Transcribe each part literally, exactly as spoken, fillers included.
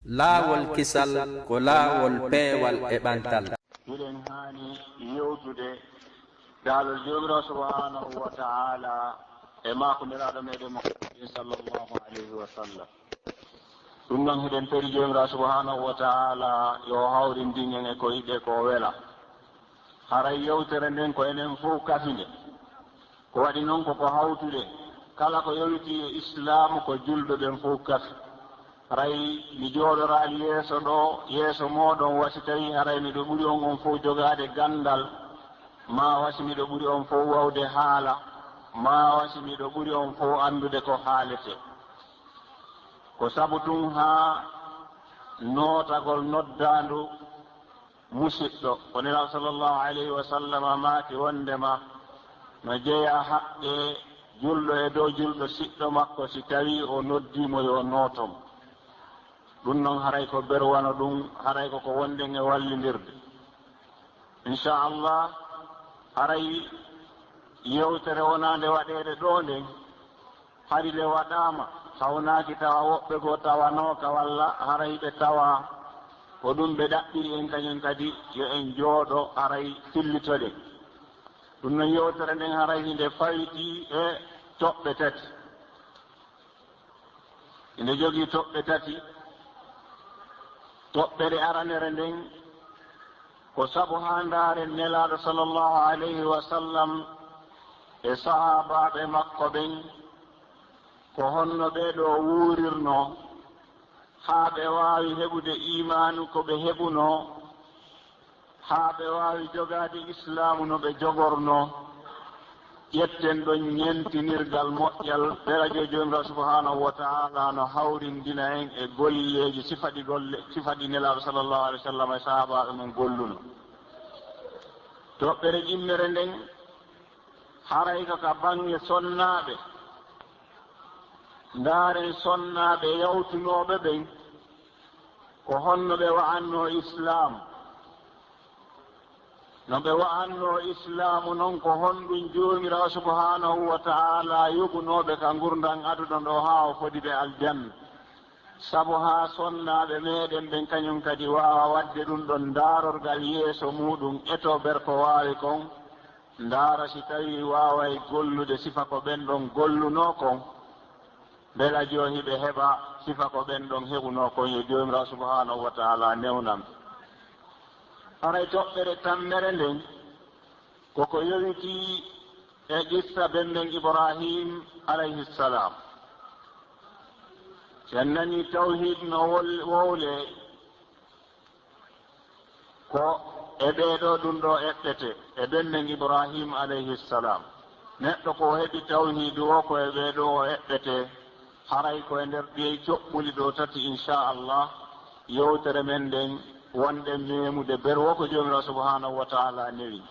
Laawol kisal ko laawol peewal e ɓantal. Hiɗen haani yewtude daalol Joomiraaɗo subhaanahu wa ta'aala e maako Nelaaɗo meɗen Muhammadin sallallahu alayhi wa sallam. Ɗum noon hiɗen peri Joomiraaɗo subhaanahu wa ta'aala yo o hawrindin en e ko yiɗi e ko o wela. Haray yewtere nden ko enen fow kafi nde. Ko waɗi noon ko ko hawtude kala ko yowitii e Islaamu ko julɓe ɓen fow kafi. Haray mi jooɗoraali yeeso ɗoo, yeeso mooɗon wa si tawii haray miɗo ɓuri on on fow jogaade ganndal, maa wa si miɗo ɓuri on fow waawde haala, maa wa si miɗo ɓuri on fow anndude ko haaletee. Ko sabu tun haa nootagol noddaandu musiɗɗo, ko Nelaaɗo sallallahu alayhi wa sallam maaki wonndema no jeyaa haqqe julɗo e dow julɗo siɗɗo makko si tawii o noddii mo yo nooto mo. Ɗum noon haray ko berwano ɗum, haray ko ko wonɗen e wallindirde. Inchallah, haray yewtere wonaa nde waɗeede ɗoo nden, hari nde waɗaama, hawnaaki tawa woɓɓe goo tawanooka walla haray ɓe tawaa, ko ɗum ɓe ɗaɓɓiri en kañum kadi yo en jooɗo haray fillitoɗen. Ɗum noon yewtere nden haray hinde fayti e toɓɓe tati. Inde jogii toɓɓe tati. Toɓɓere aranere nden ko sabu haa ndaaren Nelaaɗo sallallahu alayhi wa sallam e sahaabaaɓe makko ɓen ko honno ɓee ɗoo wuurirnoo haa ɓe waawi heɓude iimaanu ko ɓe heɓunoo, haa ɓe waawi jogaade Islaamu no ɓe jogornoo. Ƴetten ɗon ñentinirgal moƴƴal, belajo Joomiraaɗo subhaanahu wa ta'aala no hawrindina en e golleeji sifaɗi golle, sifaɗi Nelaaɗo sallallahu alayhi wa sallam e sahaabaaɓe mum golluno. Toɓɓere ɗimmere nden, haray ko ka baŋŋe sonnaaɓe. Ndaaren sonnaaɓe yawtunooɓe ɓen, ko honno ɓe wa'annoo Islaamu. No ɓe wa'annoo Islaamu non, ko honɗum Joomiraaɗo subhaanahu wa ta'aala yoɓunooɓe ka ngurndan aduna ɗoo haa o fodi ɓe aljanna? Sabu haa sonnaaɓe meɗen ɓen kañum kadi waawa waɗde ɗum ɗon ndaarorgal yeeso muuɗum, etoo ber ko waawi kon, ndaara si tawii waaway gollude sifa ko ɓen ɗon gollunoo kon. Mbela joo hiɓe heɓa sifa ko ɓen ɗon heɓunoo kon, yo Joomiraaɗo subhaanahu wa ta'aala newnan ɓe. Haray toɓɓere tammere nden, ko ko yowitii e qissa bemben Ibrahim alayhi salam. Si en nanii tawhiid no wol-, wowlee, ko e ɓee ɗoo ɗum ɗoo eɓɓete, e bemben Ibrahim alayhi salam. Neɗɗo ko o heɓi tawhiidu o, ko e ɓee ɗoo o eɓɓete, haray ko e nder ɗii coɓɓuli ɗoo tati, inchallah, yewtere men nden wonɗen meemude ber wo ko Joomiraaɗo subhaanahu wa ta'aala newi.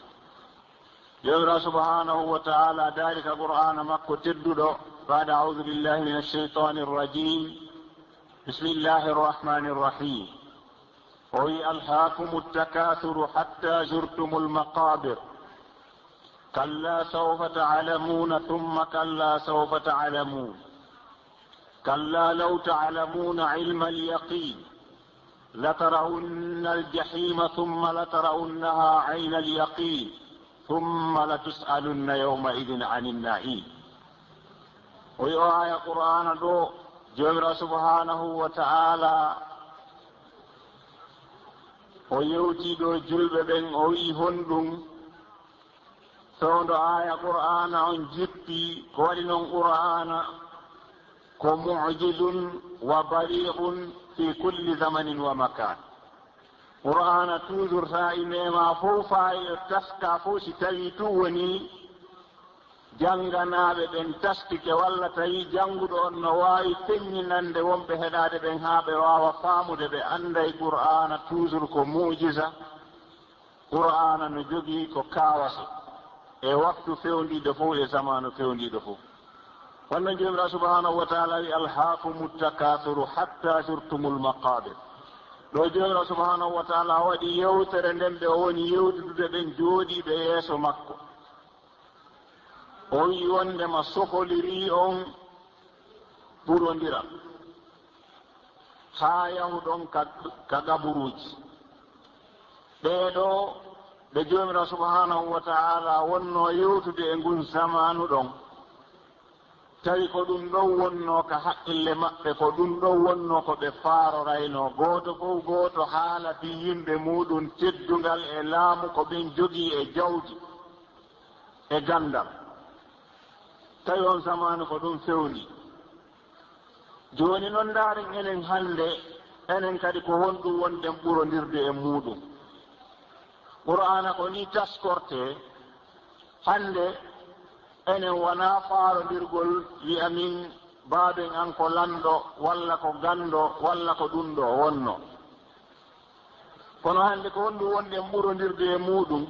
Joomiraaɗo subhaanahu wa ta'aala daari ka Qur'aana makko tedduɗo, بعد أعوذ بالله من الشيطان الرجيم. بسم الله الرحمن الرحيم. O wi, ألهاكم التكاثر حتى زرتم المقابر. كلا سوف تعلمون ثم كلا سوف تعلمون. كلا لو تعلمون علم اليقين. لترون الجحيم ثم لترونها عين اليقين. ثم لتسألن يومئذ عن النعيم. O wi o aaya Qur'aana ɗoo, Joomiraaɗo subhaanahu wa ta'aala o yewtii ɗoo julɓe ɓen, o wi'i honɗum? Fewndo aaya Qur'aana on jippii, ko waɗi non Qur'aana ko mu'jizun wa balighun fi kulli zamanin wa makan. Qur'aana toujours saa'i meemaa fow faa e taskaa fow si tawii tun wonii jannganaaɓe ɓen taskike walla tawii jannguɗo on no waawi feññinande wonɓe heɗaade ɓen haa ɓe waawa faamude ɓe annday Qur'aana toujours ko mu'jiza. Qur'aana no jogii ko kaawasa e waktu fewndiiɗo fow e zamaanu fewndiiɗo fow. Wonno Joomiraaɗo subhaanahu wa ta'aala wi, ألهاكم التكاثر حتى زرتم المقابر. Ɗoo Joomiraaɗo subhaanahu wa ta'aala waɗi yewtere nden ɓe o woni yewtudude ɓen jooɗiiɓe yeeso makko. O wi'i wonndema sokolirii on ɓurondiral. haa yahuɗon ka, ka gaburuuji. Ɓee ɗoo ɓe Joomiraaɗo subhaanahu wa ta'aalaa wonnoo yewtude e ngun zamaanu ɗon, tawi ko ɗun ɗon wonnoo ka haqqille maɓɓe, ko ɗun ɗon wonnoo ko ɓe faaroraynoo. Gooto fow gooto haala fii yimɓe muuɗun teddungal e laamu ko ɓen jogii e jawdi e ganndal. Tawi on zamaanu ko ɗun fewndii. Jooni non, ndaaren enen hannde, enen kadi ko honɗun wonɗen ɓurondirde e muuɗun. Qur'aana ko nii taskortee. Hannde enen wonaa faarondirgol wi'a min baaben an ko lanɗo, walla ko ganndo, walla ko ɗun ɗoo wonnoo. Kono hannde ko honɗun wonɗen ɓurondirde e muuɗun?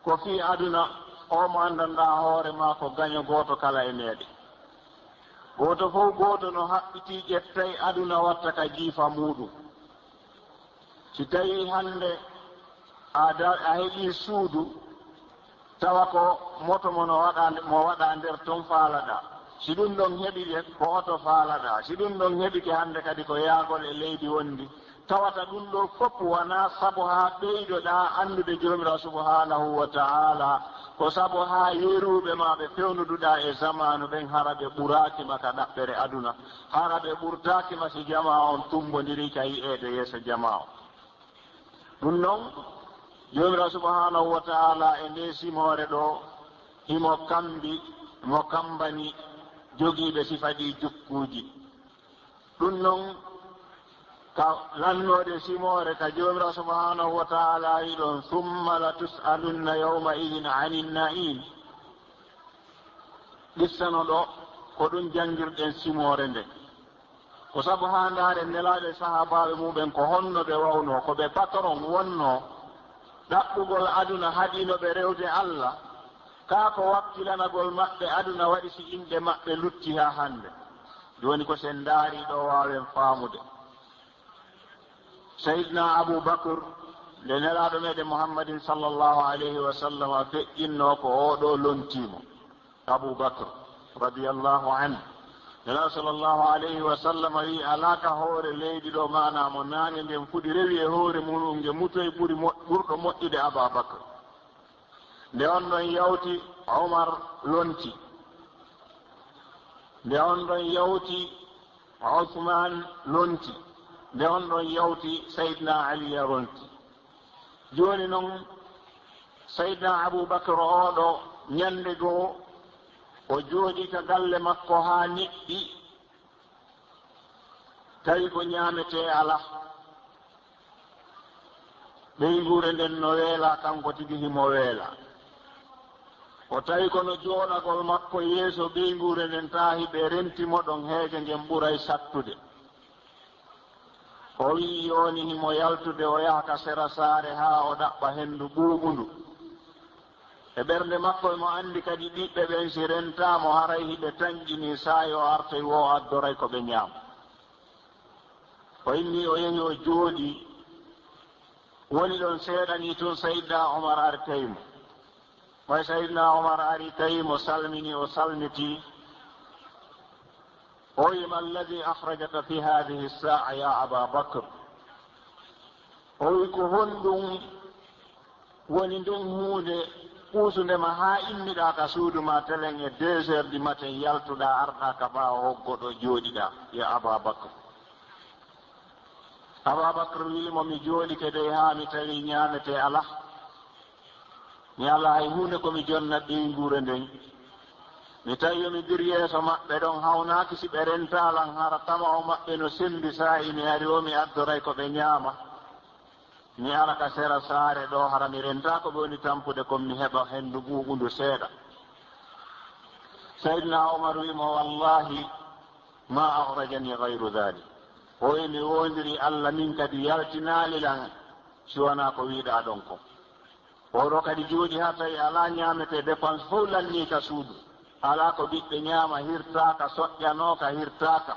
Ko fii aduna, oo mo anndanɗaa hoore maa ko gaño gooto kala e meeɗen. Gooto fow gooto no haɓɓitii ƴettay aduna watta ka jiifa muuɗun. Si tawii hannde a da-, a heɓii suudu, tawa ko moto mo no waɗaa, mo waɗaa nder ton faalaɗaa. Si ɗun ɗon heɓike, ko oto faalaɗaa. Si ɗun ɗon heɓike hannde kadi, ko yaagol e leydi wondi. Tawata ɗun ɗoo fow wonaa sabu haa ɓeydoɗaa anndude Joomiraaɗo subhaanahu wa ta'aalaa. Ko sabu haa yeruuɓe maa ɓe fewnuduɗaa e zamaanu ɓen, hara ɓe ɓuraaki ma ka ɗaɓɓere aduna. Hara ɓe ɓurtaaki ma si jamaa on tummbondirii ka yi'eede yeeso jamaa on. Ɗun non, Joomiraaɗo subhaanahu wa ta'aalaa e ndee simoore ɗoo, himo kammbi, mo kammbani jogiiɓe sifa ɗii jukkuuji. Ɗun non, ka lannoode simoore ka Joomiraaɗo subhaanahu wa ta'aalaa wi'i ɗon, "Summa latus'alunna yawma idin anin na'im." Qissa no ɗoo, ko ɗun janngirɗen simoore nden. Ko sabu haa ndaaren Nelaaɗo e sahaabaaɓe muɓɓen ko honno ɓe wawnoo, ko ɓe patron wonnoo, ɗaɓɓugol aduna haɗiino ɓe rewde Alla, kaa ko wakkilanagol maɓɓe aduna waɗi si inɗe maɓɓe lutti haa hannde. Jooni ko si en ndaarii ɗoo waawen faamude. Sayyidina Abu Bakr, nde Nelaaɗo meɗen Muhammadin sallallahu alayhi wa sallam feƴƴinnoo ko oo ɗoo lontii mo, Abu Bakr radiyallahu anhu. Nelaaɗo sallallahu alayhi wa sallam wi'i, alaa ka hoore leydi ɗoo, maanaa mo naange ngen fuɗi rewi e hoore mun, nge mutoy ɓuri mo-, ɓurɗo moƴƴude Aba Bakr. Nde on ɗon yawti, Umar lonti. Nde on ɗon yawti, Usmaan lonti. Nde on ɗon yawti, Sayyidina Ali ya lonti. Jooni non, Sayyidina Abu Bakr oo ɗoo, ñannde goo, o jooɗii ka galle makko haa niɓɓi, tawi ko ñaametee alaa. Ɓeynguure nden no weelaa, kanko tigi himo weelaa. O tawi kono jooɗagol makko yeeso ɓeynguure nden, taa hiɓe renti mo ɗon, heege ngen ɓuray sattude. O wi'i, yooni himo yaltude, o yaha ka sera saare haa o ɗaɓɓa henndu ɓuuɓundu. E ɓernde makko, himo anndi kadi ɓiɓɓe ɓen, si rentaa mo, haray hiɓe tanƴinii, saa'i o artoy woo, o addoray ko ɓe ñaama. O immii, o yehi, o jooɗii. Woni ɗon seeɗa nii tun, Sayyidina Umar ari tawi mo. Ɓay Sayyidina Umar ari tawi mo, salmini, o salmitii. O wi'i, "Ma alladhi akhrajaka fi hadhihi as-sa'a ya Aba Bakr?" O wi'i, "Ko honɗun woni nden huunde ɓuusunde ma haa immiɗaa ka suudu maa telen e deux heures du matin, yaltuɗaa, arɗaa ka ɓaawo hoggo ɗoo jooɗiɗaa, ya Aba Bakr?" Aba Bakr wi'i mo, "Mi jooɗike dey haa mi tawi ñaametee alaa. Mi alaa hay huunde ko mi jonna ɓeynguure nden. Mi tawi yo mi dir yeeso maɓɓe ɗon, hawnaaki si ɓe rentaa lan, hara tama'u maɓɓe no sembi, saa'i mi ari o, mi addoray ko ɓe ñaama. Mi ara ka sera saare ɗoo, hara mi rentaa ko ɓe woni tampude kon, mi heɓa henndu ɓuuɓundu seeɗa." Sayyidina Umar wi'i mo, "Wallahi, ma akhrajani ghayru dhalik." O wi'i, "Mi woondirii Alla, min kadi yaltinaali lan si wanaa ko wi'uɗaa ɗon kon." Oo ɗoo kadi jooɗii haa tawi alaa ñaametee, dépense fow lannii ka suudu. Alaa ko ɓiɓɓe ñaama, hirtaaka, soƴƴanooka, hirtaaka.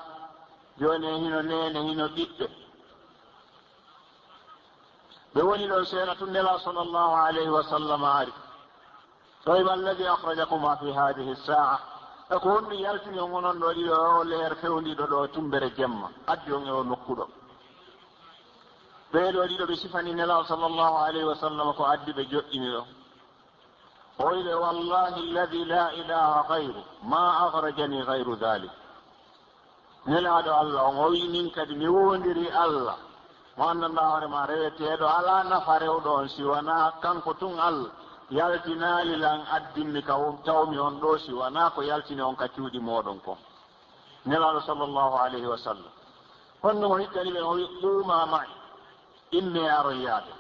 Jooni hino neene, hino ɓiɓɓe. Ɓe woni ɗon seeɗa tun, Nelaaɗo sallallahu alayhi wa sallam ari. Tawi, "Ma alladhi akhrajakuma fi hadhihi as-sa'a?" Ko honɗum yaltini on onon ɗo ɗiɗo e oo leer fewndiiɗo ɗo tumbere jemma, addi on e oo nokku ɗo? Ɓee ɗo ɗiɗo ɓe sifani Nelaaɗo sallallahu alayhi wa sallam ko addi ɓe joɗɗini ɗo. O wi'i ɓe, "Wallahi alladhi la ilaha ghayru, ma akhrajani ghayru dhalik." Nelaaɗo Allah on, o wi'i, "Min kadi mi woondiri Allah, mo anndanɗaa hoore ma reweteeɗo, alaa nafa rewɗo on si wanaa kanko tun Allah. Yaltinaali lan addinmi ka wo-, tawmi on ɗoo si wanaa ko yaltini on ka cuuɗi mooɗon kon." Nelaaɗo sallallahu alayhi wa sallam, honno o hikkani ɓe, o wi'i, "Quuma ma'i, immee aron yaade."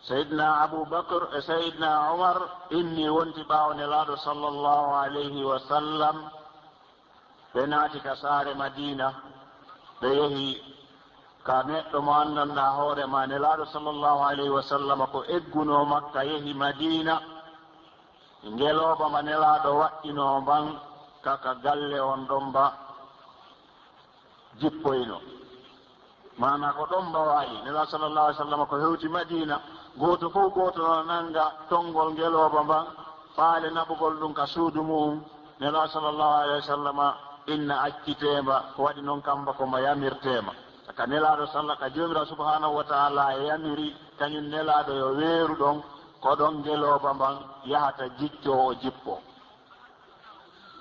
Sayyidina Abu Bakr e Sayyidina Umar inni wonti ɓaawo Nelaaɗo sallallahu alayhi wa sallam. Ɓe naati ka saare Madiina, ɓe yehi ka neɗɗo mo anndanɗaa hoore ma, Nelaaɗo sallallahu alayhi wa sallam ko eggunoo Makka, yehi Madiina. Ngelooba ma Nelaaɗo waɗɗinoo mban ka, ka galle on ɗon mba jippoyno. Maanaa ko ɗon mba waali. Nelaaɗo sallallahu alayhi wa sallam ko hewti Madiina, gooto fof gooto no nannga tonngol ngelooba mban, faale naɓugol ɗum ka suudu mu'um. Nelaaɗo sallallahu alayhi wa sallam inna accitee mba, ko waɗi noon kamba ko mba yamirtee ma. Ka Nelaaɗo salla-, ka Joomiraaɗo subhaanahu wa ta'ala yamiri, kañum Nelaaɗo yo weeru ɗon, ko ɗon ngelooba mban yahata jiccoo o jippoo.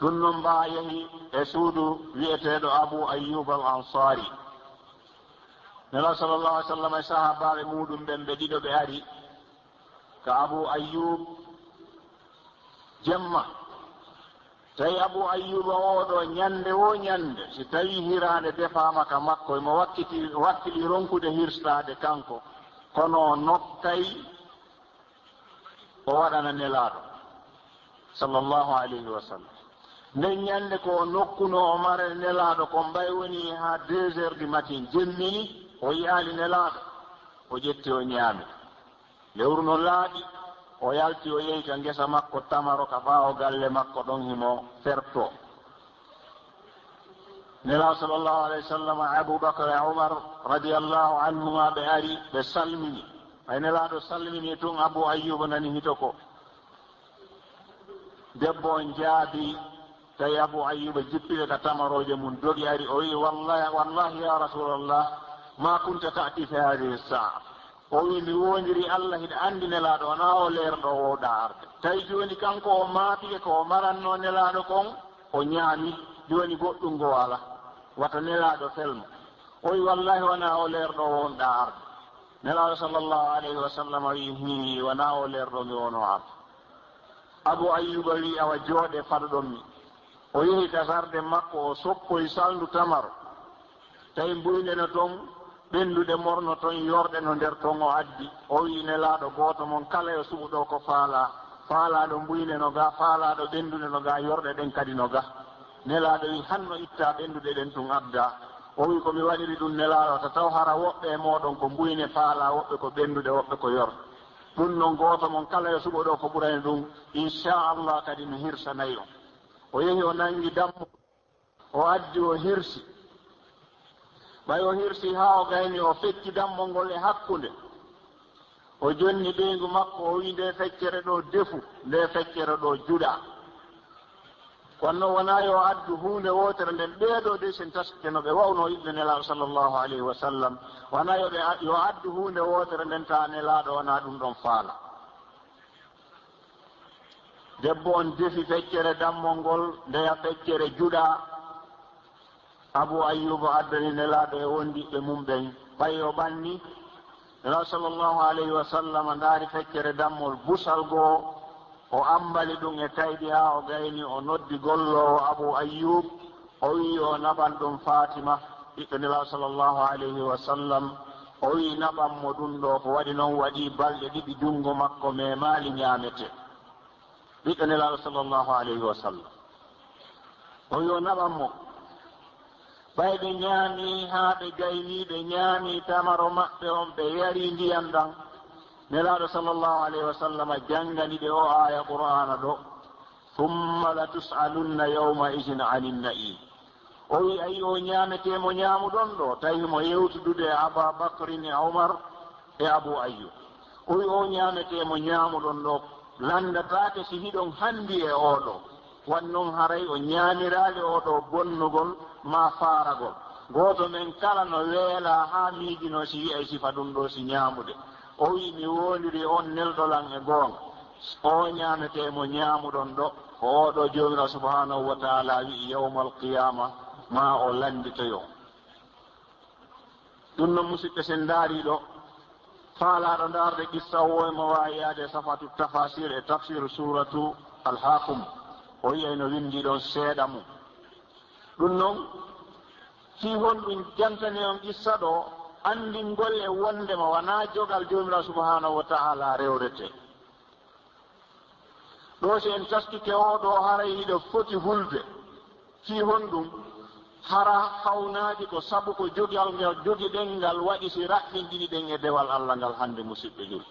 Ɗum noon mba yehi e suudu wi'eteeɗo Abu Ayyub al Ansari. Nelaaɗo sallallahu alayhi wa sallam e sahaabaaɓe muuɗum ɓen ɓe ɗiɗo ɓe ari ka Abu Ayyub jemma. Tawi Abu Ayyuba oo ɗoo, ñannde woo ñannde, si tawii hiraande defaama ka makko, emo wakkiti-, wakkili ronkude hirstaade kanko, kono o nokkay o waɗana Nelaaɗo, sallallahu alayhi wa sallam. Nden ñannde ko o nokkunoo o mara Nelaaɗo, ko mbay woni haa deux heures du matin, jemmini, o yi'aali Nelaaɗo, o ƴetti o ñaami. Lewru no laaɓi, o yalti, o yehi ka ngesa makko tamaro, ka ɓaawo galle makko ɗon, himo fertoo. Nelaaɗo sallallahu alayhi wa sallam, Abu Bakr e Umar radiyallahu anhuma, ɓe ari, ɓe salmini. Ɓay Nelaaɗo salmini tun, Abu Ayyuba nani hito ko. Debbo on jaabii, tawi Abu Ayyuba jippiɗo ka tamarooje mun, dogi ari, o wi'i, "Wallahi, wallahi ya Rasulallah, ma kunta ta'ti fi hadhihi sa'a." O wi'i, "Mi woondiri Allah, hiɗa anndi Nelaaɗo, wanaa oo leer ɗo woowɗaa arde. Tawi jooni kanko o maapike ko o marannoo Nelaaɗo kon, o ñaami, jooni goɗɗum goo alaa. Wata Nelaaɗo fel mo." O wi'i, "Wallahi, wanaa oo leer ɗo woowɗaa arde." Nelaaɗo sallallahu alayhi wa sallam wi'i, "Hii, wanaa oo leer ɗo mi woowno arde." Abu Ayyuba wi'i, "Awa jooɗee, faɗoɗon mi." O yehi ka sarde makko, o soppoyi salndu tamaro. Tawi mbuyne no ton, ɓennduɗe morno ton, yorɗe no nder ton, o addi. O wi'i, "Nelaaɗo, gooto mon kala yo suɓu ɗo ko faalaa. Faalaaɗo mbuyne no ga, faalaaɗo ɓennduɗe no ga, yorɗe ɗen kadi no ga." Nelaaɗo wi'i, "Hanno ittaa ɓennduɗe ɗen tun addaa." O wi'i, "Ko mi waɗiri ɗum, Nelaaɗo, ta taw hara woɓɓe e mooɗon ko mbuyne faalaa, woɓɓe ko ɓennduɗe, woɓɓe ko yorɗe. Ɗum non, gooto mon kala yo suɓo ɗo ko ɓurani ɗum, inchallah kadi mi hirsanay on." O yehi, o nanngi dammo, o addi, o hirsi. Ɓay o hirsi haa o gayni, o fecci dammol ngol e hakkunde. O jonni ɓeyngu makko, o wi'i, "Nde feccere ɗo defu, nde feccere ɗo juɗa." Kono wonaa yo addu huunde wootere nden, ɓee ɗoo de sen taskike no ɓe wa'unoo yiɗde Nelaaɗo sallallahu alayhi wa sallam. Wonaa yo ɓe a-, yo addu huunde wootere nden, taa Nelaaɗo wonaa ɗum ɗon faala. Debbo on defi feccere dammol ngol, ndeya feccere juɗa. Abu Ayyuba addani Nelaaɗo e wondiɓɓe mum ɓen, ɓay o ɓanni. Nelaaɗo sallallahu alayhi wa sallam ndaari feccere dammol busal goo, o ambali ɗum e kaydi haa o gayni, o noddi golloowo Abu Ayyub, o wi'i yo naɓan ɗum Faatima, ɓiɗɗo Nelaaɗo sallallahu alayhi wa sallam. O wi'i, "Naɓan mo ɗum ɗoo." Ko waɗi non waɗi balɗe ɗiɗi junngo makko memaali ñaametee. Ɓiɗɗo Nelaaɗo sallallahu alayhi wa sallam. O yo naɓan mo. Ɓay ɓe ñaami haa ɓe gayni, ɓe ñaami tamaro maɓɓe on, ɓe yari ndiyan ɗan. Nelaaɗo sallallahu alayhi wa sallam janngani ɓe o aaya Qur'aana ɗo, "Thumma latus'alunna yawma idhin anin na'im." O wi'i, "Ayi, o ñaametee mo ñaamuɗon ɗo?" Tawi mo yewtudude e Aba Bakrin e Umar e Abu Ayyub. O wi'i, "O ñaametee mo ñaamuɗon ɗo, lanndataake si hiɗon hanndi e oo ɗo." Wan non haray o ñaamiraali oo ɗoo bonnugol maa faaragol. Gooto men kala no weelaa haa miijinoo si yi'ay sifa ɗum ɗoo si ñaamude. O wi'i, mi woondirii on nelɗo lan e goonga. Oo ñaametee mo ñaamuɗon ɗoo, ko oo ɗoo Joomiraaɗo Subhaanahu wa Ta'aalaa wi'i yawmal qiyaama maa o lannditoyo. Ɗum noon, musidɓe, sen ndaarii ɗoo, faalaaɗo ndaarde qissa oo, emo waawi yaade e Safhatu Tafasir e Tafsiru Suuratu Al-Haaqum. O yi'ay no winndii ɗon seeɗa mum. Ɗum noon, fii honɗum jantani on qissa ɗoo, anndingol e wonndema wanaa jogal Joomiraaɗo Subhaanahu wa Ta'aalaa rewretee. Ɗoo si en taskike oo ɗoo, haray hiɗo foti hulde. Fii honɗum? Hara hawnaaji ko sabu ko jogal ngal jogiɗen ngal waɗi si raɓɓinɗiniɗen e dewal Alla ngal hannde, musidɓe julɓe.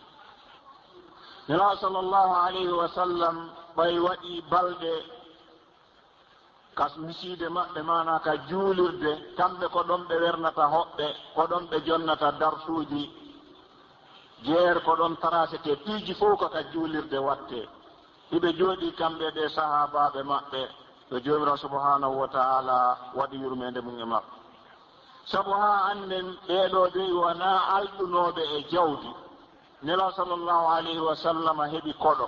Nelaaɗo sallallahu alayhi wa sallam ɓay waɗii balɗe ka misiide maɓɓe, maanaa ka juulirde, kamɓe ko ɗon ɓe wernata hoɓɓe, ko ɗon ɓe jonnata darsuuji, jeer ko ɗon tarasetee, piiji fow ko ka juulirde wattee. Hiɓe jooɗii kamɓe ɓe sahaabaaɓe maɓɓe, yo Joomiraaɗo Subhaanahu wa Ta'aalaa waɗu yurmeende mum e maɓɓe. Sabu haa annden ɓee ɗoo dey wanaa alɗunooɓe e jawdi. Nelaaɗo sallallahu alayhi wa sallam heɓi koɗo.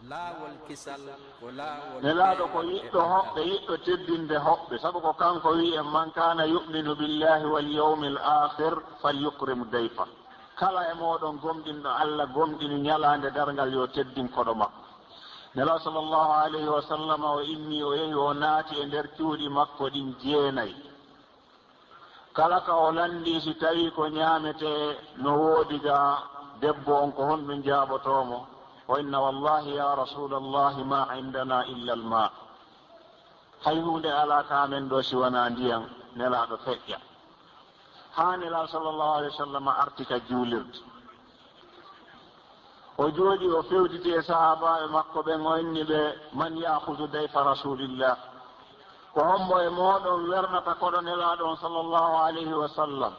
Laawol kisal ko laawol Nelaaɗo ko yiɗɗo hoɓɓe, yiɗɗo teddinde hoɓɓe. Sabu ko kanko wi'i en, man kaana yu'minu billahi wal yawmil aakhir falyukrim dayfa. Kala e mooɗon gomɗinɗo Alla, gomɗini ñalaande darngal, yo teddin koɗo makko. Nelaaɗo sallallahu alayhi wa sallam o immii, o yehi, o naati e nder cuuɗi makko ɗin jeenay. Kala ka o lanndii, si tawii ko ñaametee no woodi ga debbo on, ko honɗum jaabotoo mo? O inna, wallahi ya Rasuulallahi, ma indana illa al-ma. Hay huunde alaa ka amen ɗoo si wanaa ndiyan. Nelaaɗo feƴƴa. Haa Nelaaɗo sallallahu alayhi wa sallam arti ka juulirde. O jooɗii, o fewtiti e sahaabaaɓe makko ɓen, o inni ɓe, man ya'khudu dayfa Rasuulillah? Ko hombo e mooɗon wernata koɗo Nelaaɗo on sallallahu alayhi wa sallam?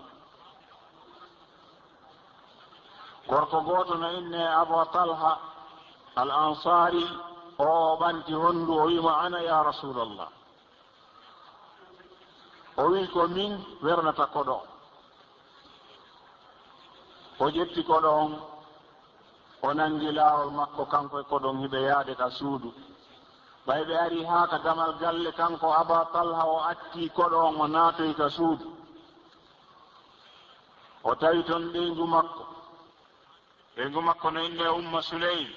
Gorko gooto no innee Aba Talha al-Ansaari, o ɓanti honndu, o wi'i mo, ana ya Rasuulallah. O wi'i, ko min wernata koɗo on. O ƴetti koɗo on, o nanngi laawol makko, kanko e koɗo on hiɓe yaade ka suudu. Ɓay ɓe arii haa ka damal galle, kanko Aba Talha o atti koɗo on, o naatoyi ka suudu. O tawi ton ɓeyngu makko. Ɓeyngu makko no innee Umma Sulaym.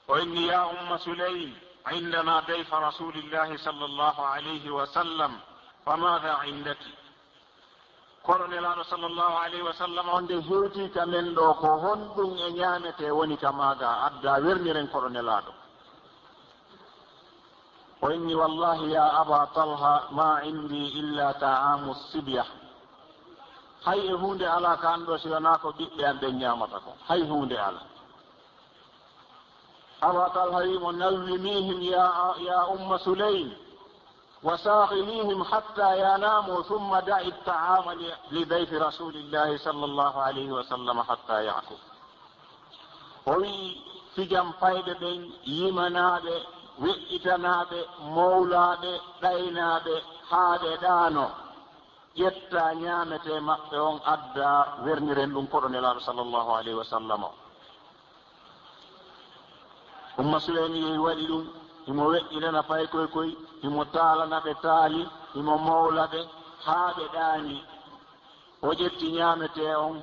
O inni, ya Umma Sulaym, indana dayfa Rasulillahi sallallahu alayhi wa sallam, fa maada indaki? Koɗo Nelaaɗo sallallahu alayhi wa sallam on de hewtii ka men ɗoo, ko honɗum e ñaametee woni ka maa ga? Addaa werniren koɗo Nelaaɗo. O inni, wallahi ya Aba Talha, ma indi illa ta'amu sibya. Hay e huunde alaa ka an ɗoo si wanaa ko ɓiɓɓe an ɓen ñaamata kon. Hay huunde alaa. Aba Talha wi'i mo, nawwimihim ya, ya Umma Sulaym, wa shaghilihim hatta yanamu, thumma da'i ta'ama li, li dayfi Rasulillahi sallallahu alayhi wa sallam hatta ya'kul. O wi'i, fijan payɓe ɓen, yimanaa ɓe, weƴƴitanaa ɓe, mowlaa ɓe, ɗaynaa ɓe, haa ɓe ɗaanoo. Ƴettaa ñaametee maɓɓe on, addaa, werniren ɗum koɗo Nelaaɗo sallallahu alayhi wa sallam. Umma Suleymi yehi waɗi ɗum, himo weƴƴinana paykoy koy, himo taalana ɓe taali, himo mowla ɓe haa ɓe ɗaani. O ƴetti ñaametee on,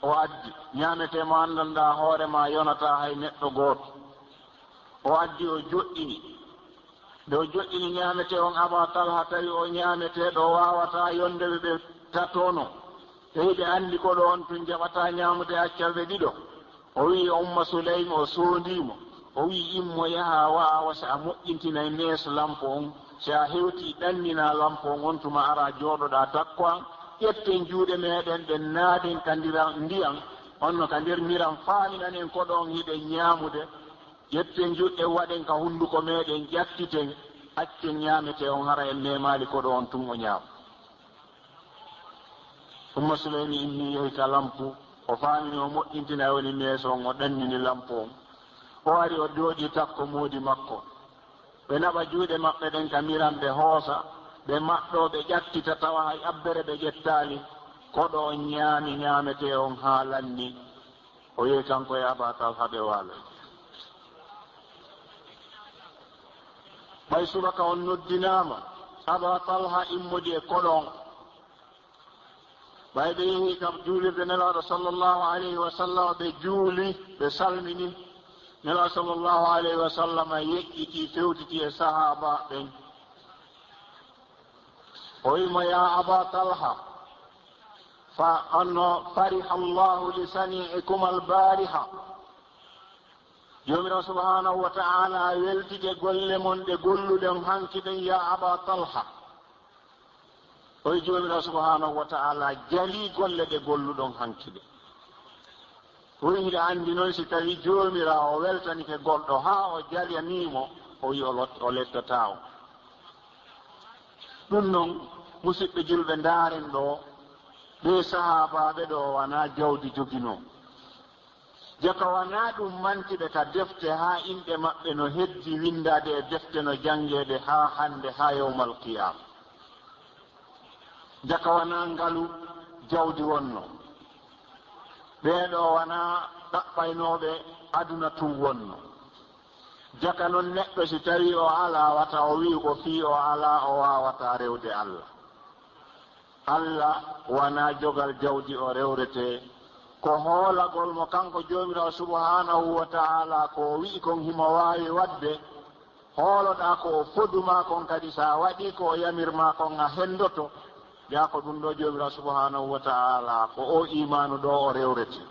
o addi. Ñaametee mo anndanɗaa hoore maa yonataa hay neɗɗo gooto. O addi, o joɗɗini. Nde o joɗɗini ñaametee on, Aba Talha tawi o ñaameteeɗo waawataa yonde ɓe, ɓe tatono. Tawi ɓe anndi koɗo on tun jaɓataa ñaamude acca ɓe ɗiɗo. O wi'i Umma Suleymi, o soondii mo. O wi'i, immo yahaa waawa, si a moƴƴintinay meeso lampo on, si a hewtii ɗanninaa lampo on, on tuma araa jooɗoɗaa takko an. Ƴetten juuɗe meeɗen ɗen naaden ka ndira-, ndiyan, on no ka nder ndiran, faaminanen koɗo on hiɗen ñaamude. Ƴetten juuɗe waɗen ka hunduko meeɗen, ƴattiten, accen ñaametee on, hara en memaali koɗo on tun o ñaama. Umma Suleymi immii yehi ka lampu, o faamini o moƴƴintinay woni meeso on, o ɗannini lampu on. O wari, o jooɗi takko moodi makko. Ɓe naɓa juuɗe maɓɓe ɗen ka miran, ɓe hoosa, ɓe maɗɗoo, ɓe ƴattita, tawa hay abbere ɓe ƴettaali. Koɗo on ñaami ñaametee on haa lanni. O yehi kanko e Aba Talha, ɓe waaloyi. Ɓay subaka on noddinaama, Aba Talha immodi e koɗo on. Ɓay ɓe yehi kam juulirde Nelaaɗo sallallahu alayhi wa sallam, ɓe juuli, ɓe salmini. Nelaaɗo sallallahu alayhi wa sallam yeƴƴitii, fewtitii e sahaaba ɓen. O wi'i mo, "Yaa Aba Talha, fa anno fariha Allahu li sani'ikuma al-bariha." Joomiraaɗo subhaanahu wa ta'ala weltike golle mon ɗe golluɗon hanki ɗen, yaa Aba Talha. Oy Joomiraaɗo subhaanahu wa ta'ala jalii golle ɗe golluɗon hanki ɗe. Oy hiɗa anndi non, si tawi Joomiraaɗo o weltanike goɗɗo haa o jalanii mo, o wi'i o lot-, o lettotaa on. Ɗum non, musiɓɓe julɓe, ndaaren ɗoo, ɓee sahaabaaɓe ɗoo wanaa jawdi joginoo. Jaka wanaa ɗum manti ɓe ka defte haa inɗe maɓɓe no heddi winndaade e defte no janngeede haa hannde, haa yawmal qiyaama. Jaka wanaa ngalu jawdi wonno. Ɓee ɗoo wanaa ɗaɓɓaynooɓe aduna tun wonno. Jaka non neɗɗo si tawii o alaa, wata o wi'u ko fii o alaa o waawataa rewde Alla. Alla wanaa jogal jawdi o rewretee. Ko hoolagol mo kanko Joomiraaɗo subhaanahu wa ta'ala ko o wi'i kon himo waawi waɗde. Hooloɗaa ko o fodu maa kon kadi, si a waɗii ko o yamir maa kon, a henndoto. Yaa ko ɗum ɗoo Joomiraaɗo subhaanahu wa ta'ala, ko oo iimaanu ɗoo o rewretee.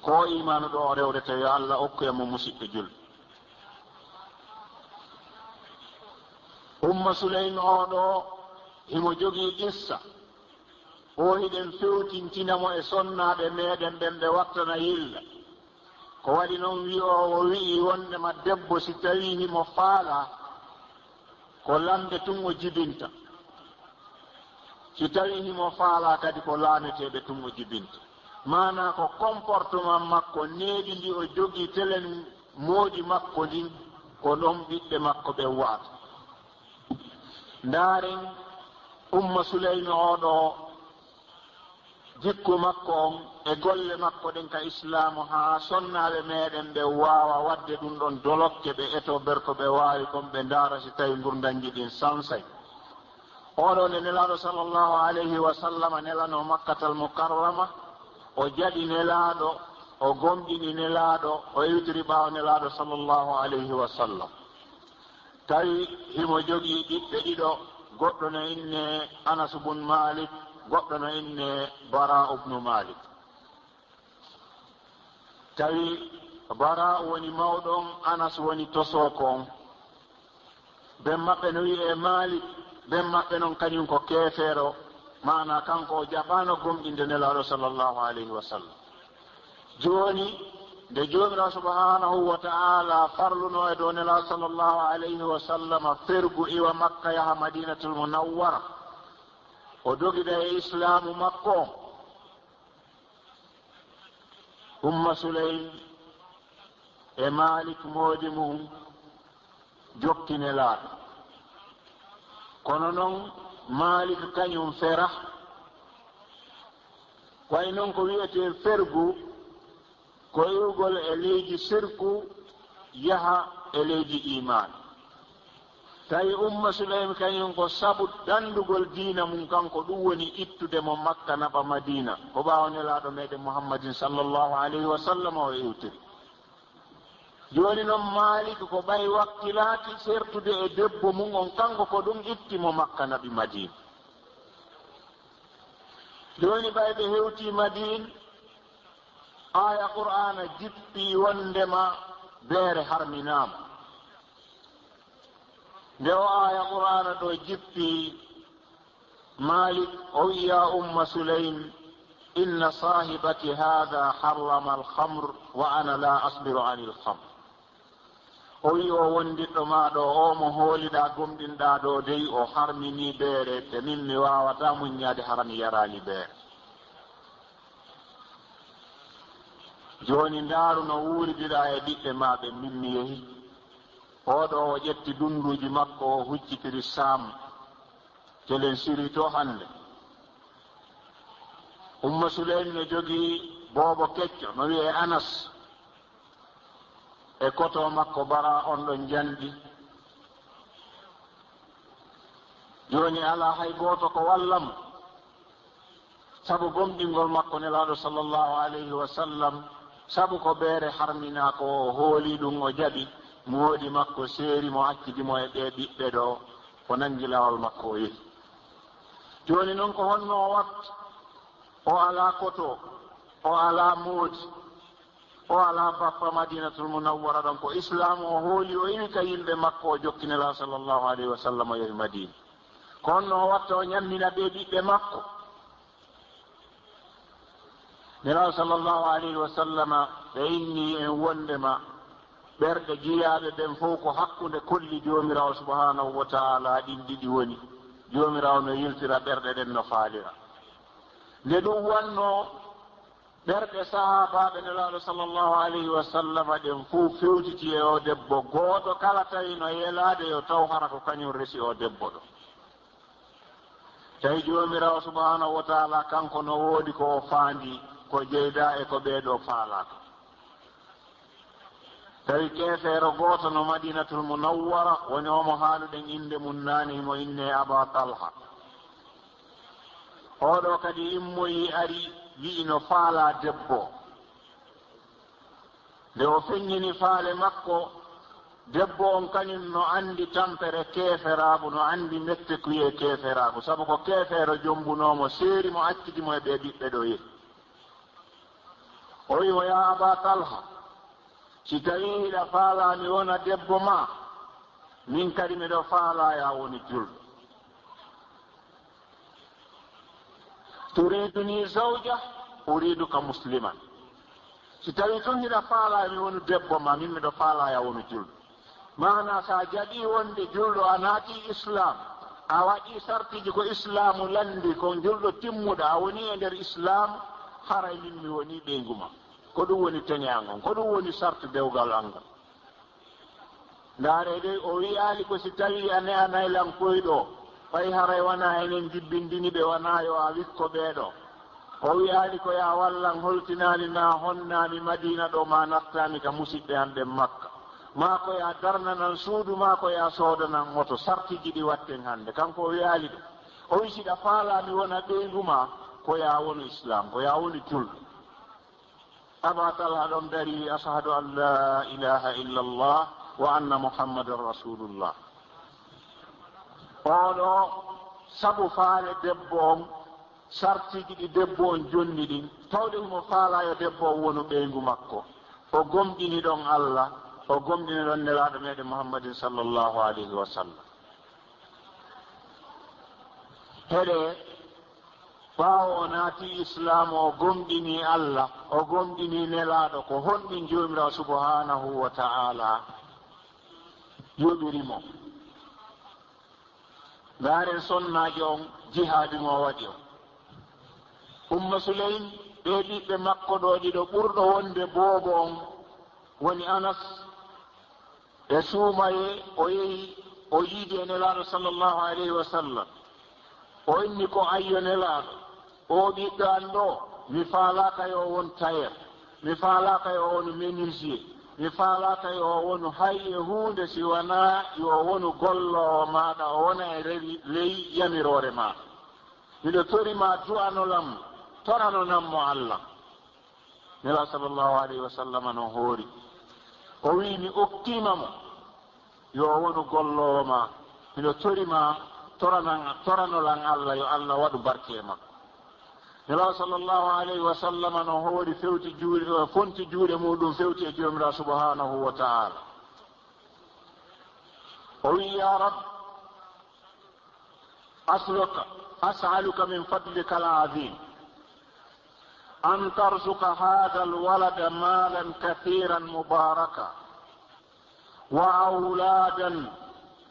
Ko oo iimaanu ɗoo o rewretee, yo Alla okku en mo, musiɓɓe julɓe. Umma Sulaym oo ɗoo, himo jogii qissa. O hiɗen fewtintina mo e sonnaaɓe meɗen ɓen, ɓe wattana yilla. Ko waɗi non wi'oowo wi'i wondema debbo si tawii himo faalaa, ko lamɓe tun o jibinta. Si tawii himo faalaa kadi, ko laameteeɓe tun o jibinta. Maanaa ko comportement makko, needi ndi o jogii telen moodi makko ndin, ko ɗon ɓiɓɓe makko ɓen wa'ata. Ndaaren Umma Suleymi oo ɗoo, jikku makko on e golle makko ɗen ka Islaamu, haa sonnaaɓe meɗen ɓe waawa waɗde ɗum ɗon dolokke, ɓe etoo ɓe ko ɓe waawi kon, ɓe ndaara si tawi ngurndanji ɗin sansay. Oo ɗoo nde Nelaaɗo sallallahu alayhi wa sallama nelanoo Makkatal Mukarrama, o jaɓi Nelaaɗo, o gomɗini Nelaaɗo, o iwtiri ɓaawo Nelaaɗo sallallahu alayhi wa sallam. Tawi himo jogii ɓiɓɓe ɗiɗo, goɗɗo no innee Anas bun Maalik, goɗɗo no innee Baraa ubnu Maalik. Tawi Baraa woni mawɗo on, Anas woni tosooko on. Ben maɓɓe no wi'ee Maalik, ben maɓɓe non kañum ko keefeero, maanaa kanko o jaɓaano gomɗinde Nelaaɗo sallallahu alayhi wa sallam. Jooni, nde Joomiraaɗo subhaanahu wa ta'aala farlunoo e dow Nelaaɗo sallallahu alayhi wa sallam fergu iwa Makka yaha Madiinatul Munawwara, o dogida e Islaamu makko on. Umma Suleym e Maalik moodi mum jokki Nelaaɗo. Kono non Maalik kañum fera. Ko wayi non ko wi'etee fergu, ko iwgol e leydi sirku yaha e leydi iimaan. Tawi Umma Suleym kañum ko sabu danndugol diina mum, kanko ɗum woni ittude mo Makka naɓa Madiina, ko ɓaawo Nelaaɗo meɗen Muhammadin sallallahu alayhi wa sallam o iwtiri. Jooni non Maalik ko ɓay wakkilaaki sertude e debbo mum on, kanko ko ɗum itti mo Makka naɓi Madiina. Jooni ɓay ɓe hewtii Madiina, aaya Qur'aana jippii wonndema beere harminaama. Nde o aaya Qur'aana ɗoo jippii, Maalik o wi'i, "Yaa Umma Suleym, inna saahibaki haadha harrama al-khamr wa ana laa asbiru anil khamr." O wi'i, "O wondiɗɗo maa ɗoo, o mo hooliɗaa, gomɗinɗaa ɗoo dey, o harminii beere, te min mi waawataa muññaade hara mi yaraali beere." Jooni ndaaru no wuuridiraa e ɓiɓɓe maa ɓen, min mi yehi. Oo ɗoo o ƴetti dunnduuji makko, o huccitiri Saam. Telen siri to hannde. Umma Suleymi no jogii boobo kecco, no wi'ee Anas. E koto makko bara on ɗon njandi. Jooni alaa hay gooto ko walla mo. Sabu gomɗingol makko Nelaaɗo sallallahu alayhi wa sallam, sabu ko ɓeere harminaa ko o hooli ɗum, o jaɓi, moodi makko seeri mo, accidi mo e ɓee ɓiɓɓe ɗoo, o nanngi laawol makko, o yehi. Jooni non ko honno o watta? O alaa koto, o alaa moodi, o alaa bappa Madinatul Munawwara ɗon. Ko Islaamu o hooli, o iwi ka yimɓe makko, o jokki Nelaaɗo sallallahu alayhi wa sallam, o yehi Madiina. Ko honno o watta o ɲammina ɓee ɓiɓɓe makko? Nelaaɗo sallallahu alayhi wa sallama, ɓe inni en wondema ɓerɗe jiyaaɓe ɓen fow ko hakkunde kolli Joomiraawo subhaanahu wa ta'ala ɗin ɗiɗi woni. Joomiraawo no yiltira ɓerɗe ɗen, no faalira. Nde ɗum wannoo, ɓerɗe sahaabaaɓe Nelaaɗo sallallahu alayhi wa sallama ɗen fow fewtiti e oo debbo gooto kala, tawi no yelaade yo taw hara ko kañum resi oo debbo ɗoo. Tawi Joomiraawo subhaanahu wa ta'ala kanko no woodi ko o faandii, ko jeydaa e ko ɓee ɗoo faalaa kon. Tawi keefeero gooto no Madinatul Munawwara, woni oo mo haaluɗen innde mun naane, himo innee Aba Talha. Oo ɗoo kadi immoyii ari, wi'i no faalaa debbo. Nde o feññini faale makko, debbo on kañum no anndi tampere keeferaagu, no anndi mettekuyee keeferaagu, sabu ko keefeero jommbunoo mo, seeri mo, accidi mo e ɓee ɓiɓɓe ɗoo, yehi. O wi'i mo, "Yaa Aba Talha, si tawii hiɗa faalaa mi wona debbo maa, min kadi miɗo faalaa yo a wonu julɗo." "Turiduni zawja, uriduka musliman." Si tawii tun hiɗa faalaa mi wonu debbo maa, min miɗo faalaa yo a wonu julɗo. Maanaa, sa jaɓii wonde julɗo, a naatii Islaam, a waɗii sartiiji ko Islaamu lanndii, ko julɗo timmuɗo, a wonii e nder Islaam, haray min mi wonii ɓeyngu maa. Ko ɗum woni tene an on, ko ɗum woni sartu dewgal an ngal. Ndaaree dey, o wi'aali ko si tawii a ne'anay lan koy ɗoo, fay haray wanaa enen jibbindini ɓe, wanaa yo a wikko ɓee ɗoo. O wi'aali ko yo a wallan, holtinaami ma, honnaami Madiina ɗoo, ma nattaami ka musiɓɓe an ɓen Makka. Maa ko yo a darnanan suudu, maa ko yo a soodanan moto, sartiiji ɗi watten hannde. Kanko o wi'aali ɗum. O wi'i, "Si ɗa faalaa mi wona ɓeyngu maa, ko yo a wonu Islaam, ko yo a wonu julɗo." Aba Talha ɗon dari, "Ashhadu an la ilaha illa Allah wa anna Muhammadan Rasulullah." Oo ɗoo, sabu faale debbo on, sartiiji ɗi debbo on jonni ɗin, tawde himo faalaa yo debbo on wonu ɓeyngu makko. O gomɗini ɗon Allah, o gomɗini ɗon Nelaaɗo meɗen Muhammadin sallallahu alayhi wa sallam. Heɗe, ɓaawo o naati Islaam, o gomɗini Allah, o gomɗini Nelaaɗo, ko honɗum Joomiraawo subhaanahu wa ta'ala yoɓiri mo? Ndaaren sonnaajo on, jihaadi mo o waɗi on. Umma Sulaym, ɓee ɓiɓɓe makko ɗoo ɗiɗo, ɓurɗo wonde boobo on woni Anas. E suumayee, o yehi, o yiidi e Nelaaɗo sallallahu alayhi wa sallam. O inni ko, "Ayyo Nelaaɗo, oo ɓiɗɗo an ɗoo, mi faalaaka yo o won tayeer, mi faalaaka yo o wonu menuisier, mi faalaaka yo o wonu hay e huunde si wanaa yo o wonu golloowo maaɗa, o wona e rewi-, ley yamiroore maaɗa. Miɗo tori ma, du'anolan mo, toranolan mo Allah." Nelaaɗo sallallahu alayhi wa sallam no hoori. O wi'i, "Mi okkiima mo, yo o wonu golloowo ma. Miɗo tori ma, toranan-, toranolan Allah, yo Allah waɗu barke e makko." Nelaaɗo sallallahu alayhi wa sallam no hoori, fewti juuɗe, fonti juuɗe muɗum, fewti e Joomiraaɗo subhaanahu wa ta'ala. O wi'i, "Ya Rabb, as'aluka, as'aluka min fadlika al-azim an tarzuqa hadha al-walada malan kathiran mubaraka wa awladan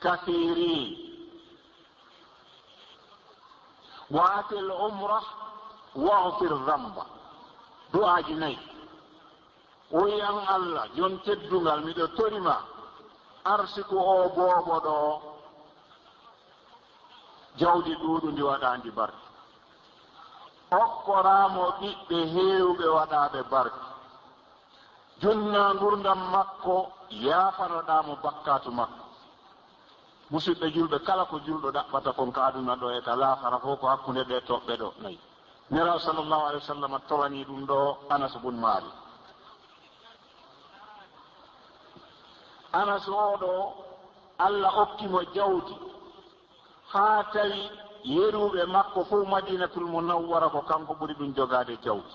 kathirin wa atil umra waghfir dhanba." Du'aaji nayi. O wi'i, "An Allah, jon teddungal, miɗo tori ma, arsiku oo boobo ɗoo jawdi ɗuuɗundi waɗaandi barke. Okkoraa mo ɓiɓɓe heewɓe waɗaaɓe barke. Junnaa ngurndan makko, yaafanoɗaa mo bakkaatu makko." Musidɓe julɓe, kala ko julɗo ɗaɓɓata kon ka aduna ɗoo e ka laakara fof ko hakkunde ɗee toɓɓe ɗoo nayi. Nelaaɗo sallallahu alayhi wa sallam toranii ɗum ɗoo Anas bun Maalik. Anas oo ɗoo, Allah okki mo jawdi, haa tawi yeruuɓe makko fof Madinatul Munawwara ko kanko ɓuri ɗum jogaade jawdi.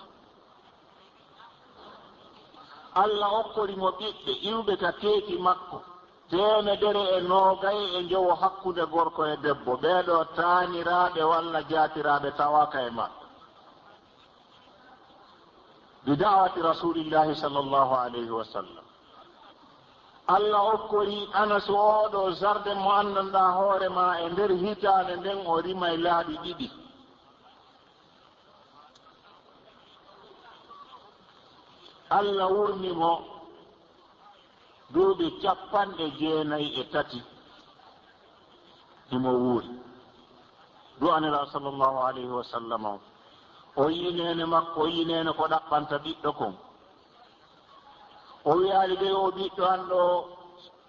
Allah okkori mo ɓiɓɓe iwɓe ka keeci makko, teemedere e noogay e njowo hakkunde gorko e debbo, ɓee ɗoo taaniraaɓe walla jaatiraaɓe tawaaka e maɓɓe. Bi da'wati Rasulillahi sallallahu alayhi wa sallam. Allah okkori Anas oo ɗoo zarde mo anndanɗaa hoore maa, e nder hitaande nden o rimay laabi ɗiɗi. Allah wurni mo duuɓi cappanɗe jeenayi e tati, himo wuuri. Du'anira sallallahu alayhi wa sallam on. O yi'i neene makko, o yi'i neene ko ɗaɓɓanta ɓiɗɗo kon. O wi'aali ɓe, "O ɓiɗɗo an ɗoo,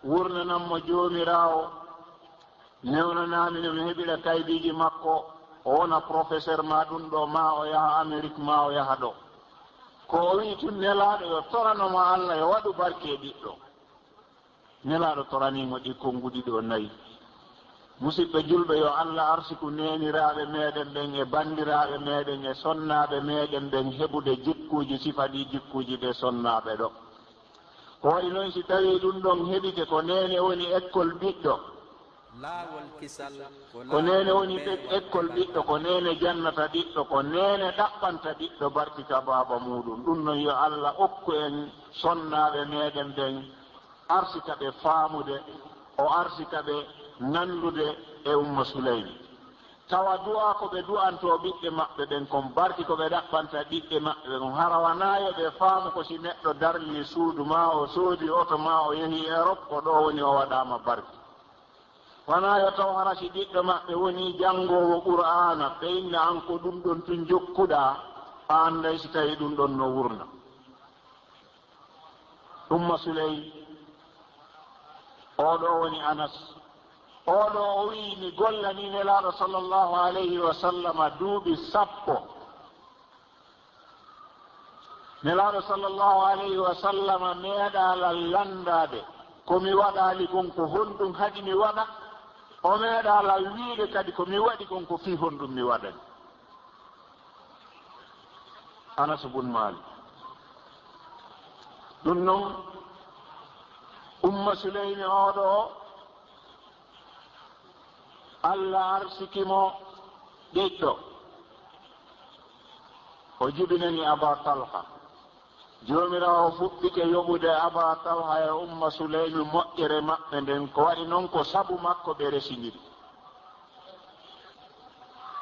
wurnanan mo Joomiraawo, newnanaa mi no mi heɓira kaydiiji makko, o wona professeur maa ɗum ɗoo, maa o yaha Amérique, maa o yaha ɗoo." Ko o wi'i tun, Nelaaɗo yo torano mo Allah, yo waɗu barke e ɓiɗɗo. Nelaaɗo toranii mo ɗi konnguɗi ɗoo nayi. Musidɓe julɓe, yo Allah arsiku neeniraaɓe meeɗen ɓen e banndiraaɓe meeɗen e sonnaaɓe meeɗen ɓen heɓude jikkuuji sifa ɗii jikkuuji ɓee sonnaaɓe ɗoo. Ko waɗi non si tawii ɗum ɗon heɓike, ko neene woni ekkol ɓiɗɗo. Laawol kisal ko neene woni ekkol ɓiɗɗo, ko neene jannata ɓiɗɗo, ko neene ɗaɓɓanta ɓiɗɗo barki ka baaba muuɗum. Ɗum non yo Allah okku en sonnaaɓe meeɗen ɓen, arsika ɓe faamude, o arsika ɓe nanndude e Umma Suleymi. Tawa du'aa ko ɓe du'antoo ɓiɓɓe maɓɓe ɓen kon, barki ko ɓe ɗaɓɓanta ɓiɓɓe maɓɓe ɓen, hara wanaa yo ɓe faamu ko si neɗɗo darnii suudu, maa o soodii oto, maa o yehii Erop, ko ɗoo woni o waɗaama barki. Wanaa yo taw hara si ɓiɗɗo maɓɓe wonii janngoowo Qur'aana, ɓe inna an ko ɗum ɗon tun jokkuɗaa, a annday si tawii ɗum ɗon no wurna. Umma Suley, oo ɗoo woni Anas. Oo ɗoo o wi'i, mi gollanii Nelaaɗo sallallahu alayhi wa sallama duuɓi sappo. Nelaaɗo sallallahu alayhi wa sallama meeɗaa lan lanndaade ko mi waɗaali kon, ko honɗum haɗi mi waɗa. O meeɗaa lan wi'ude kadi ko mi waɗi kon, ko fii honɗum mi waɗani. Anas bun Maalik. Ɗum non, Umma Suleymi oo ɗoo, Allah arsiki mo ɓiɗɗo. O jibinani Aba Talha. Joomiraawo fuɗɗike yoɓude Aba Talha e Umma Suleymi moƴƴere maɓɓe nden. Ko waɗi non, ko sabu makko ɓe resindiri.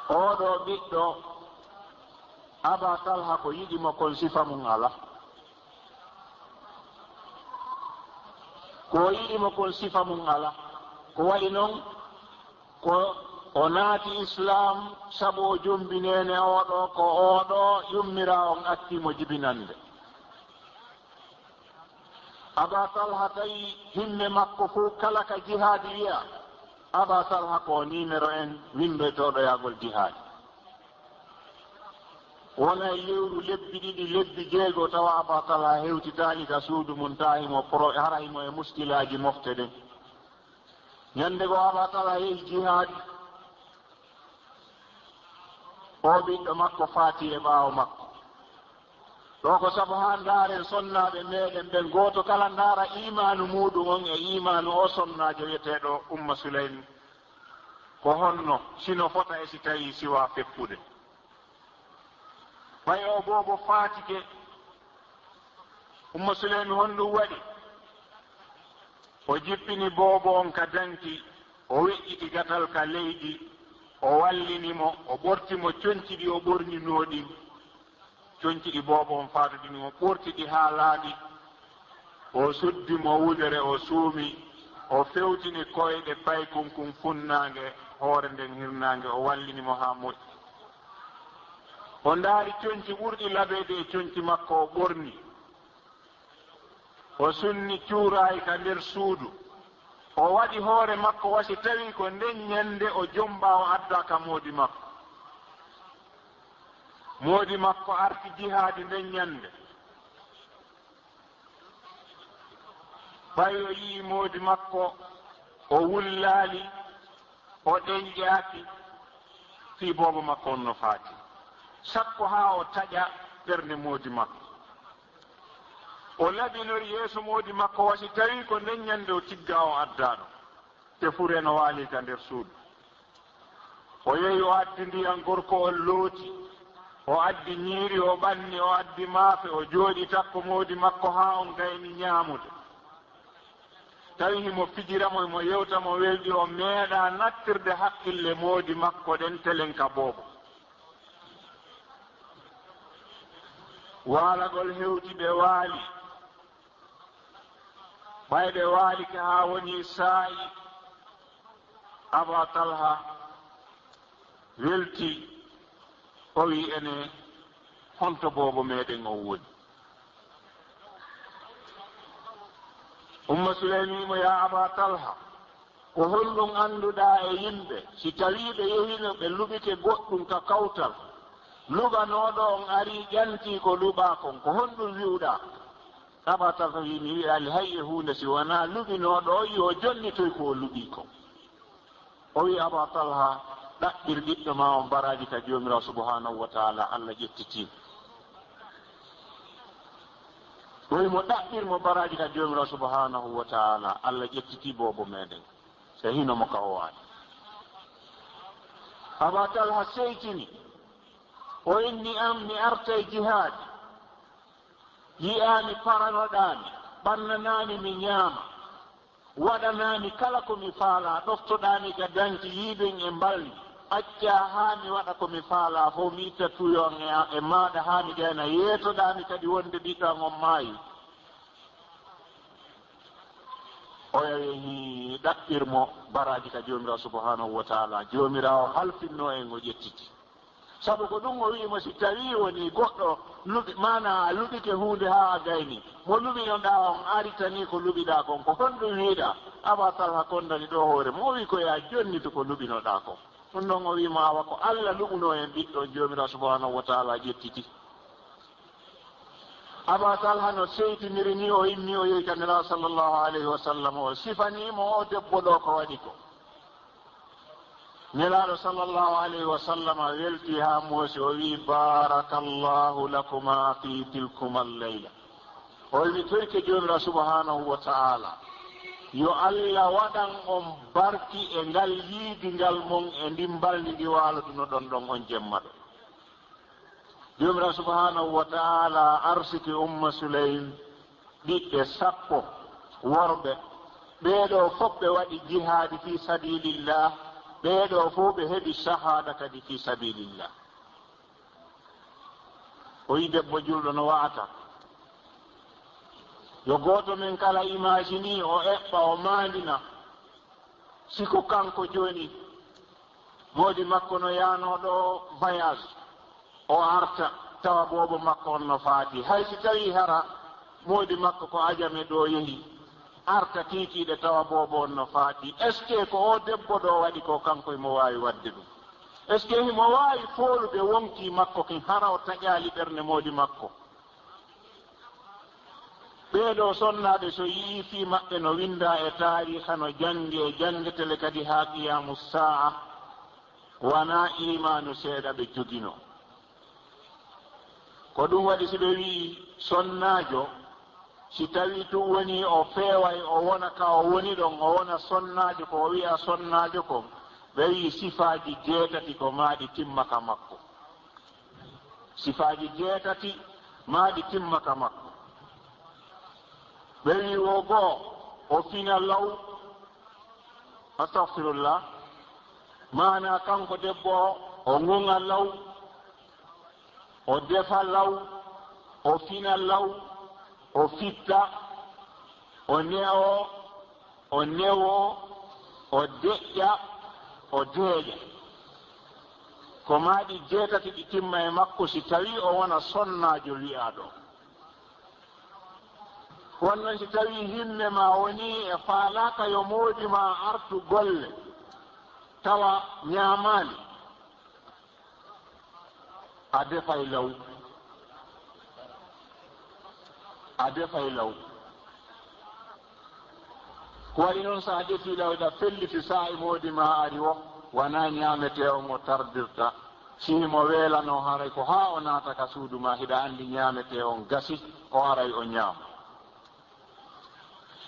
Oo ɗoo ɓiɗɗo, Aba Talha, ko yiɗi mo kon sifa mum alaa. Ko yiɗi mo kon sifa mum alaa. Ko waɗi non, ko o naati Islaam sabu o jombi neene oo ɗoo, ko oo ɗoo yummiraa on acci mo jibinande. Aba Talha tawi himme makko fof kala ka jihaadi wi'a, Aba Talha ko nimero en winndoytooɗo yaagol jihaadi. Wona e lewru, lebbi ɗiɗi, lebbi jeego, tawa Aba Talha hewtitaali ka suudu mum, tawa himo pro-, hara himo e muskilaaji mofte ɗen. Ñande goo Aba Talha yehi jihaadi, oo ɓiɗɗo makko faati e ɓaawo makko. Ɗoo ko sabu haa ndaaren sonnaaɓe meeɗen ɓen, gooto kala ndaara iimaanu muuɗum on e iimaanu oo sonnaajo wi'eteeɗo Umma Sulaym. Ko honno, si no fota e si tawii siwaa feppude? Ɓay oo boobo faatike, Umma Suleymi honɗum waɗi? O jippini boobo on ka danki, o weƴƴiti gatal ka leydi, o wallini mo, o ɓorti mo conci ɗi o ɓorninoo ɗin. Conci ɗi boobo on faatudini mo, ɓorti ɗi haa laaɓi. O suddi mo wudere, o suumi, o fewtini koyɗe paykunkun funnaange, hoore nden hirnaange, o wallini mo haa moƴƴi. O ndaari conci ɓurɗi labeede e conci makko, o ɓorni. O sunni cuuraay ka nder suudu. O waɗi hoore makko wa si tawii ko nden ɲannde o jombaa, o addaa ka moodi makko. Moodi makko arti jihaadi nden ɲannde. Ɓay o yi'i moodi makko, o wullaali, o ɗenƴaaki, fii boobo makko on no faati. Sakko haa o taƴa ɓernde moodi makko. O labinori yeeso moodi makko, wa si tawii ko nden ɲannde o tiggaa, o addaano. Tefure no waali ka nder suudu. O yehi, o addi ndiyan, gorko on looti. O addi ɲiiri, o ɓanni, o addi maafe, o jooɗi takko moodi makko haa on gayni ɲaamude. Tawi himo fijira mo, himo yewta mo weldi, o meeɗaa nattirde haqqille moodi makko ɗen telen ka boobo. Waalagol hewti, ɓe waali. Ɓay ɓe waalike haa wonii saa'i, Abaa Talha welti, o wi'i, "Ene, honto boobo meeɗen on woni?" Umma Suleymi wi'i mo, "Yaa Abaa Talha, ko honɗun annduɗaa e yimɓe, si tawii ɓe yehino ɓe luɓike goɗɗun ka kawtal, luɓanooɗo on arii ƴantii ko luɓaa kon, ko honɗun wi'uɗaa?" Abaa Talha wi'i, "Mi wi'aali hay e huunde si wanaa luɓinooɗo on yo jonnitoy ko o luɓii kon." O wi'i, "Abaa Talha, ɗaɓɓir ɓiɗɗo maa on baraaji ka Joomiraaɗo Subhaanahu wa Ta'aala, Alla ƴettitii mo." O wi'i mo, "Ɗaɓɓir mo baraaji ka Joomiraaɗo Subhaanahu wa Ta'aala, Alla ƴettitii boobo meeɗen, se hino mo ka o waali." Abaa Talha seytini, o inni, "An, mi artay jihaadi. Yi'aami paranoɗaa mi, ɓannanaa mi, mi ɲaama. Waɗanaa mi kala ko mi faalaa, ɗoftoɗaa mi ka danki yiiben e mbalndi. Accaa haa mi waɗa ko mi faalaa fow, mi itta tuuyo an e, e maaɗa haa mi gayna. Yeetoɗaa mi kadi wonde ɓiɗɗo an on maayi." Oya yehi ɗaɓɓir mo baraaji ka Joomiraaɗo Subhaanahu wa Ta'aala. Joomiraaɗo halfinno en, o ƴettiti. Sabu ko ɗun o wi'i mo, si tawii wonii goɗɗo luɓi, maanaa a luɓike huunde haa a gayni, mo luɓinoɗaa on aritanii ko luɓiɗaa kon, ko honɗun wi'uɗaa? Abaa Talha kondani ɗoo hoore mo, o wi'i ko yo a jonnitu ko luɓinoɗaa kon. Ɗun ɗon o wi'i mo, awa ko Alla luɓunoo en ɓiɗɗo on, Joomiraaɗo Subhaanahu wa Ta'aala ƴettiti. Abaa Talha no seytiniri nii, o immii o yehi ka Nelaaɗo sallallahu alayhi wa sallam, o sifanii mo oo debbo ɗoo ko waɗi ko. Nelaaɗo sallallahu alayhi wa sallam weltii haa moosi, o wi'i, "Baarakallahu lakumaa fii tilkumal layla." O wi'i, "Mi torike Joomiraaɗo Subhaanahu wa Ta'aala, yo Alla waɗan on barki e ngal yiidingal mon e ndin mbalndi ndi waalodunoɗon ɗon on jemma ɗon." Joomiraaɗo Subhaanahu wa Ta'aala arsiki Umma Suleym ɓiɓɓe sappo worɓe. Ɓee ɗoo fow ɓe waɗi jihaadi fii sabiilillah, ɓee ɗoo fow ɓe heɓi sahaada kadi fii sabiilillah. O wi'i debbo julɗo no wa'ata. Yo gooto men kala imaginii, o eɓɓa, o maandina. Si ko kanko jooni, moodi makko no yaanoo ɗoo voyage, o arta, tawa boobo makko on no faati. Hay si tawii hara moodi makko ko ajame ɗoo yehi, arta kiikiiɗe tawa boobo on no faati. Est-ce que ko oo debbo ɗoo waɗi ko, kanko himo waawi waɗde ɗun? Est-ce que himo waawi foolude wonkii makko kin, hara o taƴaali ɓernde moodi makko? Ɓee ɗoo sonnaaɓe, so yi'ii fii maɓɓe no winndaa e taariiha, no janngee, janngetee le kadi haa qiyaamu saa'a, wanaa iimaanu seeɗa ɓe joginoo. Ko ɗun waɗi, si ɓe wi'i sonnaajo, si tawii tun wonii o feeway, o wona ka o woni ɗon, o wona sonnaajo, ko o wi'a sonnaajo kon, ɓe wi'i sifaaji jeetati ko maa ɗi timma ka makko. Sifaaji jeetati maa ɗi timma ka makko. Ɓe wi'i wo goo, o fina law, astagfirullah, maanaa kanko debbo o, o ŋuŋa law, o defa law, o fina law, o fitta, O newo, o newo, o deƴƴa, o deeƴa. Ko maaɗi jeetati ɗi timma e makko si tawii o wona sonnaajo wi'aaɗo. Wonnon si tawii himme ma wonii e faalaaka yo moodi ma artu golle, tawa ñaamaali, a defay law. A defay law. Ko waɗi noon, so a defii law, hiɗa felliti saa'i moodi ma ari o, wanaa ñaametee on o tardirta. Si himo weelanoo, haray ko haa o naata ka suudu ma, hiɗa anndi ñaametee on gasi, o aray o ñaama.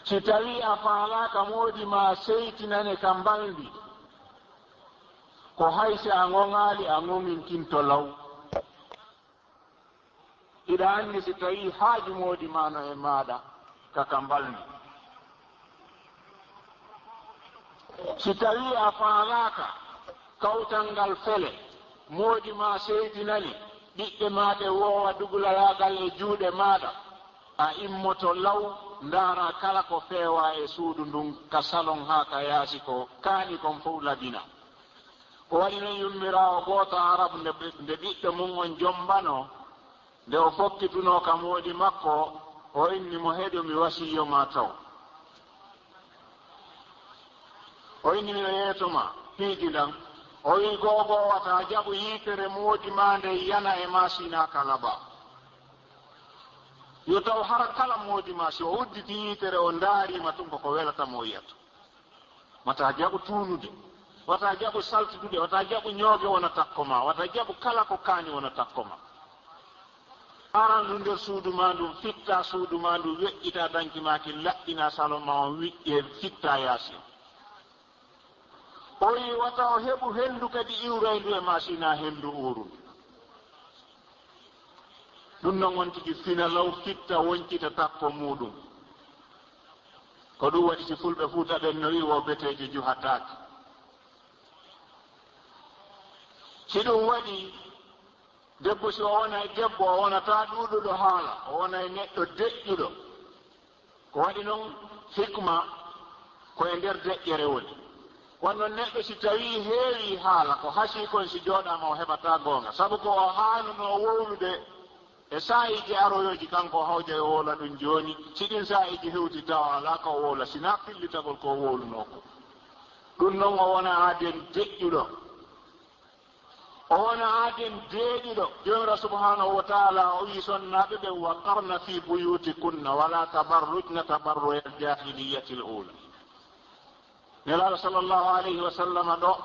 Si tawii a faalaaka moodi ma seytinane ka mbalndi, ko hay si a ŋoŋaali, a ŋoŋintinto law. Hiɗa anndi si tawii haaju moodi ma no e maaɗa ka ka mbalndi. Si tawii a faalaaka kawtal ngal fele, moodi ma seytinani, ɓiɓɓe ma ɓe woowa dugulalaagal e juuɗe maaɗa, a immoto law, ndaara kala ko feewaa e suudu ndun, ka salon haa ka yaasi, ko kaani kon fow labina. Ko waɗi non yummiraawo gooto Arab, nde, nde ɓiɗɗo mun on jombanoo, nde o fokkitunoo ka moodi makko, o inni mo, "Heɗo, mi wasiyoo ma taw." O inni, "Miɗo yeeto ma piiji ndan." O wi'i, "Go'o go'o, wata jaɓu yiitere moodi ma nden yana e ma si hinaa ka labaa. Yo taw hara kala moodi ma, si o udditi yiitere, o ndaari ma tun, ko ko welata mo o yi'ata." Wata jaɓu tuunude. Wata jaɓu saltude. Wata jaɓu ñooge wona takko ma. Wata jaɓu kala ko kaani wona takko ma. Aran ndu nder suudu ma ndun, fitta suudu ma ndun, weƴƴita danki ma kin, laɓɓina salon ma on, wiƴƴe, fitta yaasi. O wi'i wata o heɓu hendu kadi iwrayndu e ma, si hinaa hendu uurundu. Ɗun non on tigi fina law, fitta, woncita takko muuɗum. Ko ɗun waɗi si Fulɓe Fuuta ɓen no wi'i, "Wo beteejo juhataake." Si ɗun waɗi, debbo, si o wonay debbo, o wonataa ɗuuɗuɗo haala, o wonay neɗɗo deƴƴuɗo. Ko waɗi non, hikma ko e nder deƴƴere woni. Wano neɗɗo si tawii heewii haala, ko hasii kon si jooɗaama o heɓataa goonga. Sabu ko o haanunoo wowlude e saa'iiji aroyooji, kanko o hawja e wowla ɗun jooni. Si ɗin saa'iiji hewtii tawa alaa ko o wowla, sinaa fillitagol ko o wowlunoo kon. Ɗun non o wona aaden deƴƴuɗo. O wona aaden deeƴuɗo. Joomiraaɗo subhaanahu wa ta'aalaa o wi'i sonnaaɓe ɓen, "Wa qarna fii buyuutikunna wa laa tabarrujna tabarrujal jaahiliyyatil uulaa." Nelaaɗo sallallahu alayhi wa sallama ɗoo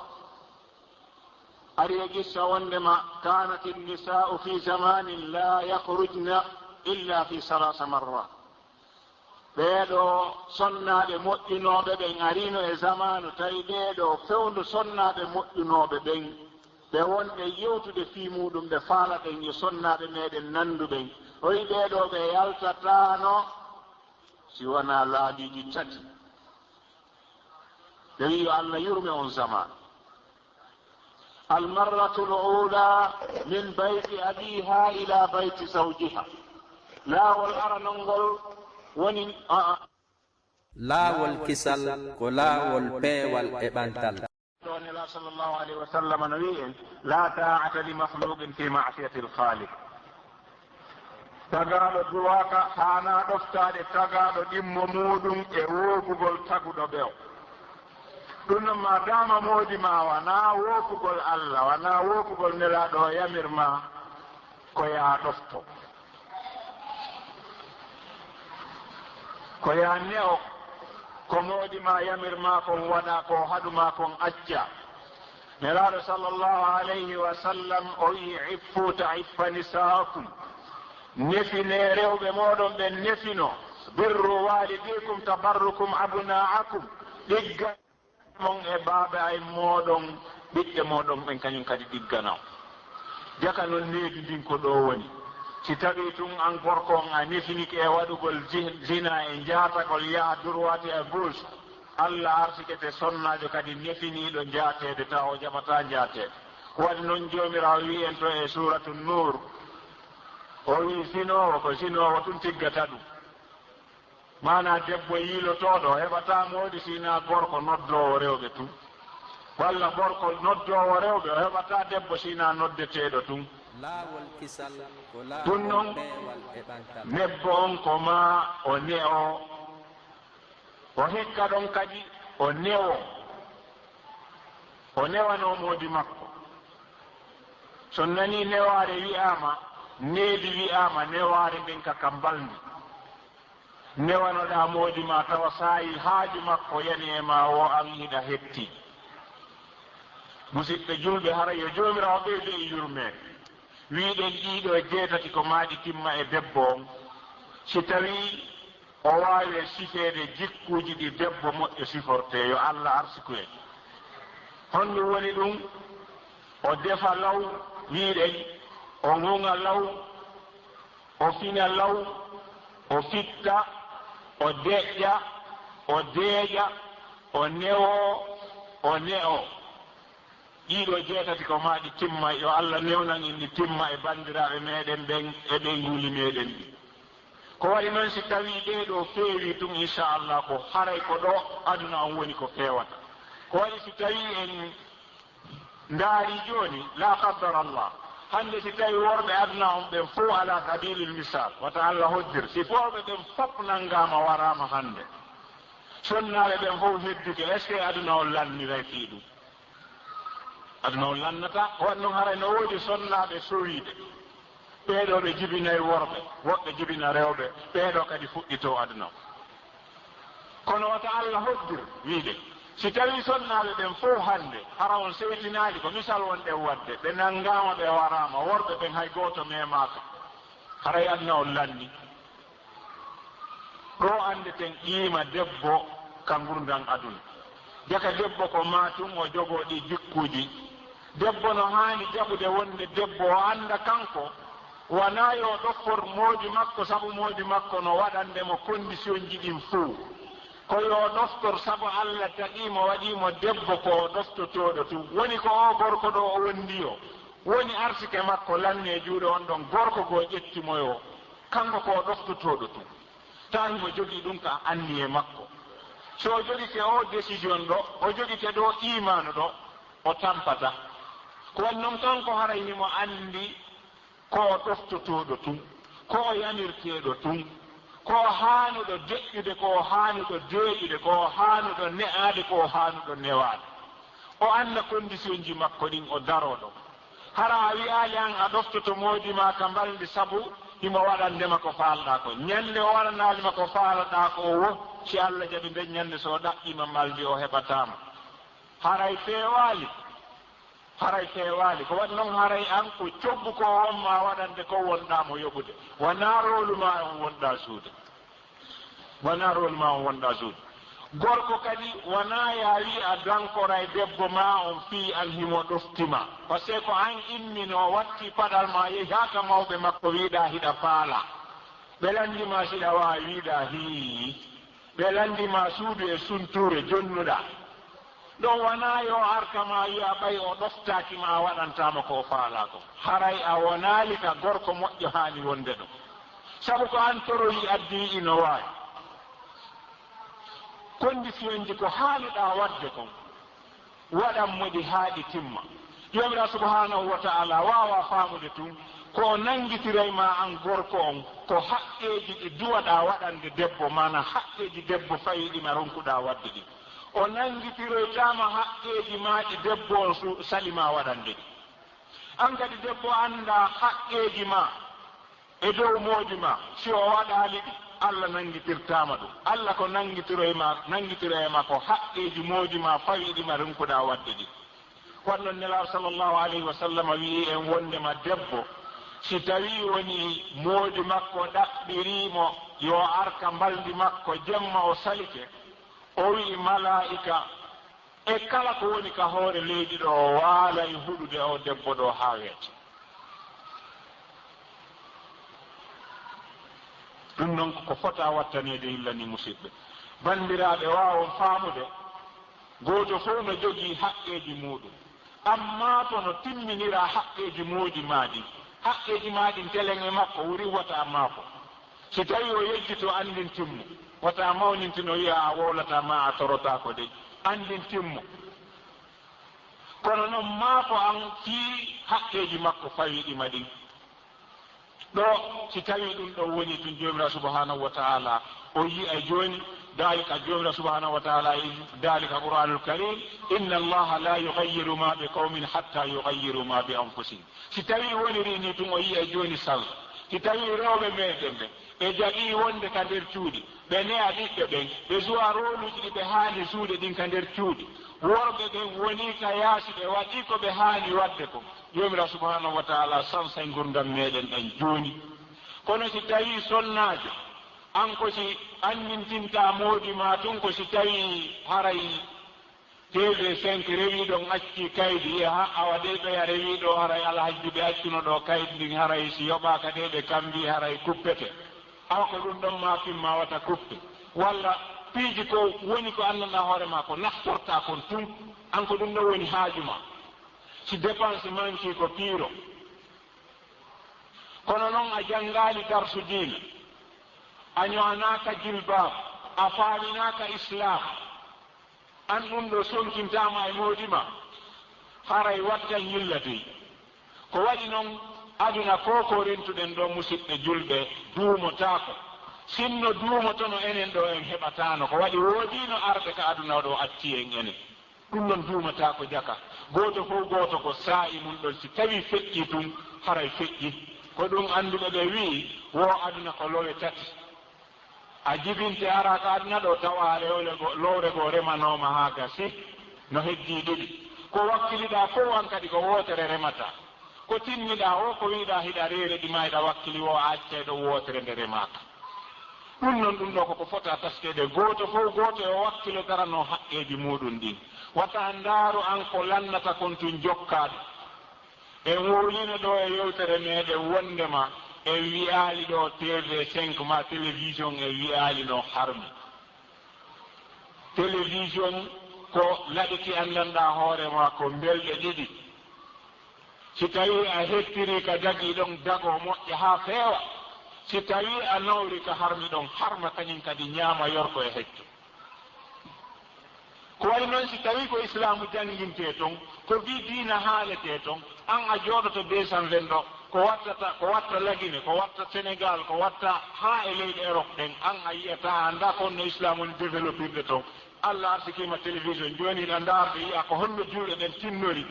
ari e qissa wondema, "Kaanatin nisaa'u fii zamaanin laa yakhrujna illaa fii salaasa marraat." Ɓee ɗoo sonnaaɓe moƴƴunooɓe ɓen ariino e zamaanu, tawi ɓee ɗoo fewndo sonnaaɓe moƴƴunooɓe ɓen, ɓe wonɓe yewtude fii muuɗum, ɓe faala ɓen yo sonnaaɓe meɗen nandu ɓen. O wi'i ɓee ɗoo ɓe yaltataano si wanaa laabiiji tati. Ɓe wi'i yo Allah yurme on zamaanu. Almarratul uulaa min bayti abiihaa ilaa bayti zawjihaa. Laawol aranol ngol woni, a, a. Laawol kisal ko laawol peewal e ɓantal. Ɗoo Nelaaɗo sallallahu alayhi wa sallam no wi'i en, "Laa taa'ata li makhluqin fi ma'siyatil khaaliq." Tagaaɗo duwaaka, haanaa ɗoftaade tagaaɗo ɗimmo muuɗum e wookugol taguɗo ɓe o. Ɗun non, maa daama moodi maa wanaa wookugol Alla, wanaa wookugol Nelaaɗo o yamir maa, ko yaa ɗofto. Ko yaa ne'o, ko moodi maa yamir maa kon waɗaa, ko haɗu maa kon acca. Nelaaɗo sallallahu alayhi wa sallam o wi'i, "Iffu ta'iffa nisa'ukum." Nefinee rewɓe mooɗon ɓen nefino. "Birru waalidikum tabarrukum abna'akum." Ɗigga mon e baaba ay mooɗon, ɓiɓɓe mooɗon ɓen kañum kadi ɗiggana on. Jaka non needi ndin ko ɗoo woni. Si tawii tun an gorko on a nefinike e waɗugol ji-, zina e njaatagol yaha droite à gauche, Alla arsikete sonnaajo kadi nefiniiɗo njaateede, tawa o jaɓataa njaateede. Ko waɗi non Joomiraaɗo wi'i en to e Suuratu Nuur, o wi'i sinoowo ko sinoowo tun tiggata ɗum. Maanaa debbo yiilotooɗo o heɓataa moodi si hinaa gorko noddoowo rewɓe tun. Walla gorko noddoowo rewɓe o heɓataa debbo si hinaa noddeteeɗo tun. Laawol kisal ko laawol peewal e ɓantal. Debbo on ko maa o ne'o, o hikka ɗon kadi o newo, o newanoo moodi makko. So nanii newaare wi'aama, needi wi'aama, newaare nden ka ka mbalndi. Newanoɗaa moodi maa tawa saa'i haaju makko yani e maa woo an hiɗa hetti. Musiɓɓe julɓe, haray yo Joomiraawo ɓeydu en yurmeende. Wi'ɗen ɗiiɗo e jeetati ko maaɗi timma e debbo on. Si tawii o waawi sifeede jikkuuji ɗi debbo moƴƴo sifortee, yo Alla arsiku en. Honɗum woni ɗum? O defa law, wi'ɗen, o ŋuŋa law, o fina law, o fitta, o deƴƴa, o deeƴa, o newo, o ne'o. Ɗiiɗo jeetati ko maaɗi timma, yo Alla newnan en ɗi timma e banndiraaɓe meeɗen ɓen e ɓeynguuli meeɗen ɗi. Ko waɗi non si tawii ɗee ɗoo feewii tun, inchallah ko haray ko ɗoo aduna on woni ko feewata. Ko waɗi si tawii en ndaari jooni, la qaddar Allah. Hannde si tawii worɓe aduna on ɓen fow ala sabilil misal, wata Alla hoddir, si worɓe ɓen fow nanngaama waraama hannde, sonnaaɓe ɓen fow heddike, est-ce que aduna on lanniray fii ɗum? Aduna on lannataa. Ko waɗi non haray no woodi sonnaaɓe sowiiɓe. Ɓee ɗoo ɓe jibinay worɓe, woɓɓe jibina rewɓe, ɓee ɗoo kadi fuɗɗitoo aduna on. Kono wata Alla hoddir wi'de, si tawii sonnaaɓe ɓen fow hannde, hara on seytinaali, ko misal wonɗen waɗde, ɓe nanngaama, ɓe waraama, worɓe ɓen hay gooto memaaka, haray aduna on lanni. Ɗoo anndeten qiima debbo ka ngurndan aduna. Jaka debbo ko maa tun o jogoo ɗii jikkuuji. Debbo no haani jaɓude wonde debbo, o annda kanko, wanaa yo o ɗoftor moodi makko, sabu moodi makko no waɗande mo kondisionji ɗin fow. Ko yo o ɗoftor sabu Alla tagii mo, waɗii mo debbo, ko o ɗoftotooɗo tun. Woni ko oo gorko ɗoo o wondi o, woni arsike makko lanni e juuɗe on ɗon gorko goo ƴetti mo yo, kanko ko o ɗoftotooɗo tun. Tawi mo jogii ɗum ka anniyee makko. So o jogike oo décision ɗoo, o jogike ɗoo iimaanu ɗoo, o tampataa. Ko waɗi non kanko haray himo anndi ko o ɗoftotooɗo tun, ko o yamirteeɗo tun, ko o haanuɗo deƴƴude, ko o haanuɗo deeƴude, ko o haanuɗo ne'aade, ko o haanuɗo newaade. O annda kondisionji makko ɗin, o daroo ɗon. Hara a wi'aali an a ɗoftoto moodi maa ka mbalndi sabu himo waɗande ma ko faalɗaa kon. Ñande o waɗanaali ma ko faalɗaa ko woo, si Alla jaɓi nden ñande so o ɗaɓɓii ma mbalndi o heɓataa ma. Haray feewaali. Haray feewaali. Ko waɗi non haray an ko coggu ko on maa waɗande ko wonɗaa mo yoɓude. Wanaa roolu maa on wonɗaa suude. Wanaa rol maa on wonɗaa suudu. Gorko kadi wanaa yaa wii a dankoray debbo maa on fii an himo ɗofti ma. Parce que ko an imminoo watti paɗal maa yehi haa ka mawɓe makko wiiɗaa hiɗa faalaa. Ɓe lanndi maa siɗa waawi wiiɗaa hii. Ɓe lanndi maa suudu e suntuure jonnuɗaa. Ɗon wanaa yo arka maa wi'a ɓay o ɗoftaaki ma a waɗantaa mo ko o faalaa ko. Haray a wonaali ka gorko moƴƴo haani wonde ɗon. Sabu ko an toroyi addi wi'i no waawi. Kondisionji ko haanuɗaa waɗde kon, waɗan mo ɗi haa ɗi timma. Joomiraaɗo subhaanahu wa ta'aalaa waawaa faamude tun ko o nanngitirey ma an gorko on ko haqqeeji ɗi duwaɗaa waɗande debbo, maanaa haqqeeji debbo fawiiɗi ma ronkuɗaa waɗde ɗin. O nanngitiroytaa ma haqqeeji maa ɗi debbo on su-, sali ma waɗande ɗi. An kadi debbo anndaa haqqeeji maa e dow moodi maa, si o waɗaali ɗi, Alla nanngitirtaa ma ɗum. Alla ko nanngitiroy ma, nanngitiroy ma ko haqqeeji moodi maa fawiiɗi ma ronkuɗaa waɗde ɗi. Ko waɗi non Nelaaɗo sallallahu alayhi wa sallam wi'i en wondema debbo, si tawii wonii moodi makko ɗaɓɓirii mo yo o ar ka mbalndi makko jemma o salike, o wi'i malaa'ika, e kala ko woni ka hoore leydi ɗo, o waalay huɗude oo debbo ɗoo haa weeti. Ɗum noon ko ko fota wattaneede illa ni, musidɓe. Banndiraaɓe, waawon faamude, gooto fof no jogii haqqeeji muuɗum, ammaa to no timminiraa haqqeeji moodi maa ɗin. Haqqeeji maa ɗin telen e makko, wuri wota maako. Si tawii o yejjitoo, anndin timmu. Wata mawnintino wi'a a wowlataa ma a torotaako de. Anndin timmo. Kono noon maako an fii haqqeeji makko fawiiɗi ma ɗin. Ɗo, si tawii ɗum ɗo woni tun Joomiraaɗo subhaanahu wa ta'ala, o yi'ay jooni, daalika Joomiraaɗo subhaanahu wa ta'ala, daalika Qur'aanul Kariim, "Inna Allaha la yughayyiru ma bi qawmin hatta yughayyiru ma bi anfusihim." Si tawii woniri ni tun, o yi'ay jooni sal. Si tawii rewɓe meɗen ɓe, ɓe jaɓii wonde ka nder cuuɗi, ɓe ne'a ɓiɓɓe ɓen, ɓe suwa rooluuji ɗi ɓe haani suude ɗin ka nder cuuɗi. Worɓe ɓen wonii ka yaasi, ɓe waɗii ko ɓe haani waɗde kon. Joomiraaɗo subhaanahu wa ta'ala sansay ngurndan meɗen ɗan jooni. Kono si tawii sonnaajo, an ko si anndintintaa moodi maa tun ko si tawii haray T V cinq rewii ɗon, acci kaydi, e ha awa de ɓeya rewii ɗo, haray alhajji ɓe accuno ɗo kaydi ndin, haray si yoɓaaka de ɓe kambii, haray kuppete. Awa ko ɗum ɗon maa fimma wata kuppe. Walla piiji ko woni ko anndanɗaa hoore maa ko naftortaa kon tun, an ko ɗum ɗon woni haaju maa. Si dépense manki ko piiro. Kono non a janngaali darsu diina, a ño'anaaka jilbaab, a faaminaaka Islaam. An ɗum ɗo sonkintaama e moodi ma, haray wattan yilla dey. Ko waɗi non, aduna ko ko rentuɗen ɗo, musiɓɓe julɓe, duumotaako. Sinno duumotono enen ɗo, en heɓataano. Ko waɗi woodiino arɓe ka aduna ɗo atti en enen. Ɗum ɗon duumataa ko jaka. Gooto fof gooto ko saa'i mum ɗon, si tawii feƴƴii tun, haray feƴƴii. Ko ɗum annduɓe ɓe wi'i, wo aduna ko lowe tati. A jibinte ara ka aduna ɗo, tawa lewle go, lowre goo remanooma haa gasi, no heddii ɗiɗi. Ko wakkiliɗaa fof an kadi ko wootere remataa. Ko tinniɗaa o, ko wi'ɗaa hiɗa reere ɗi maa hiɗa wakkili o, a accay ɗo wootere nde remaaka. Ɗum noon, ɗum ɗo koko fota taskeede, gooto fof gooto e o wakkilo darano haqqeeji muuɗum ɗin. Wata ndaaru an ko lannata kon tun jokkaa ɗum. En wowlino ɗo e yewtere meɗen wonndema en wi'aali ɗo T V cinq ma télévision, en wi'aali no harmi. Télévision ko laɗi ki anndanɗaa hoore maa ko mbelɗe ɗiɗi. Si tawii a hettirii ka dagii ɗon, dagoo moƴƴa haa feewa. Si tawii a nawrii ka harmi ɗon, harma kañum kadi ñaama yorko e hecco. Ko wayi noon si tawii ko Islaamu janngintee ton, ko fii diina haaletee ton, an a jooɗoto deux cent vingt ɗo, ko wattata, ko watta Lagine, ko watta Senegaal, ko watta haa e leyɗe Erop ɗen, an a yi'ataa, a anndaa ko honno Islaamu woni développirde ton. Alla arsikiima télévision, jooni hiɗa ndaarde, yi'a ko honno julɓe ɓen tinnori,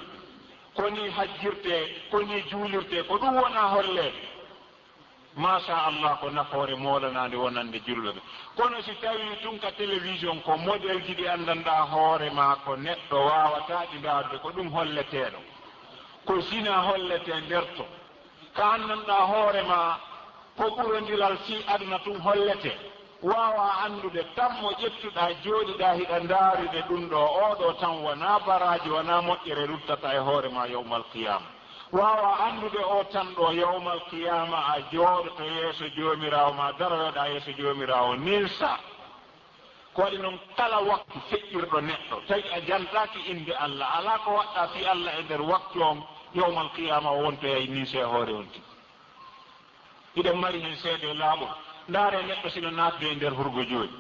ko nii hajjirtee, ko nii juulirtee, ko ɗum wona holleede. Maasa Allah, ko nafoore moolanaande wonande julɓe ɓe. Kono si tawii tun ka télévision ko modelji ɗi anndanɗaa hoore maa, ko neɗɗo waawataa ɗi ndaarude, ko ɗum holleteeɗo. Ko zina holletee nder ton. Ka anndanɗaa hoore maa, ko ɓurondiral fii aduna tun holletee. Waawaa anndude tammo ƴettuɗaa, jooɗiɗaa hiɗa ndaarude ɗum ɗo, oo ɗo tan wonaa baraaji, wonaa moƴƴere ruttata e hoore maa yawmal qiyaama. Waawaa anndude oo tan ɗo yawmal qiyaama a jooɗoto yeeso Joomiraawo maa, daroyoɗaa yeeso Joomiraawo ninsa. Ko waɗi noon kala waktu feƴƴirɗo neɗɗo, tawi a jantaaki innde Allah, alaa ko waɗɗaa fii Allah e nder waktu on, yawmal qiyaama o wontoyay ninsa e hoore on tigi. Hiɗen mari heen seede laaɓol. Ndaaree neɗɗo sino naatde e nder hurgo jooni.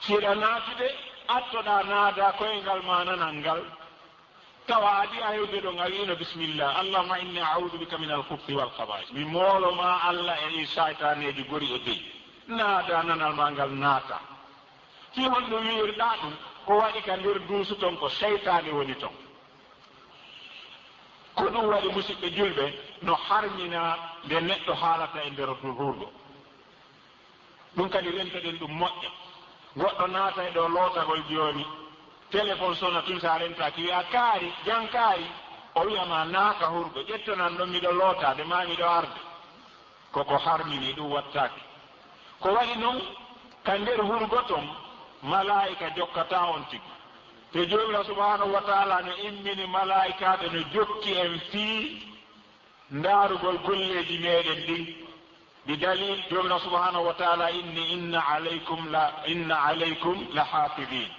Si hiɗa naatude, attoɗaa naadaa koyngal maa nanal ngal, tawa a ɗi a hewde ɗon, a wi'ino, "Bismillah, Allahumma inni a'udhu bika min al-khubuthi wal khaba'ith." Mi moolo maa Allah e ɗii saytaaneeji gori e beyi. Naadaa nanal maa ngal naata. Fii honɗum wi'irɗaa ɗum? Ko waɗi ka nder duusu ton ko seytaane woni ton. Ko ɗum waɗi, musiɓɓe julɓe, no harmina nde neɗɗo haalata e nder hurgo. Ɗum kadi rentoɗen ɗum moƴƴa. Goɗɗo naatay ɗo lootagol jooni, téléphone sona tun, sa rentaaki wi'a, "Kaari, jam kaari?" O wi'a ma, "Naaka hurgo, ƴetto nan ɗon, miɗo lootaade, ma miɗo arde." Koko harmini, ɗum wattaaki. Ko waɗi noon, ka nder hurgo ton, malaa'ika jokkataa on tigi. Te Joomiraaɗo subhaanahu wa ta'ala no immini malaa'ikaaɓe no jokki en fii ndaarugol golleeji meɗen ɗin. Bi dalil, Joomiraaɗo subhaanahu wa ta'ala inni, "Inna alaykum la, inna alaykum la haafidin,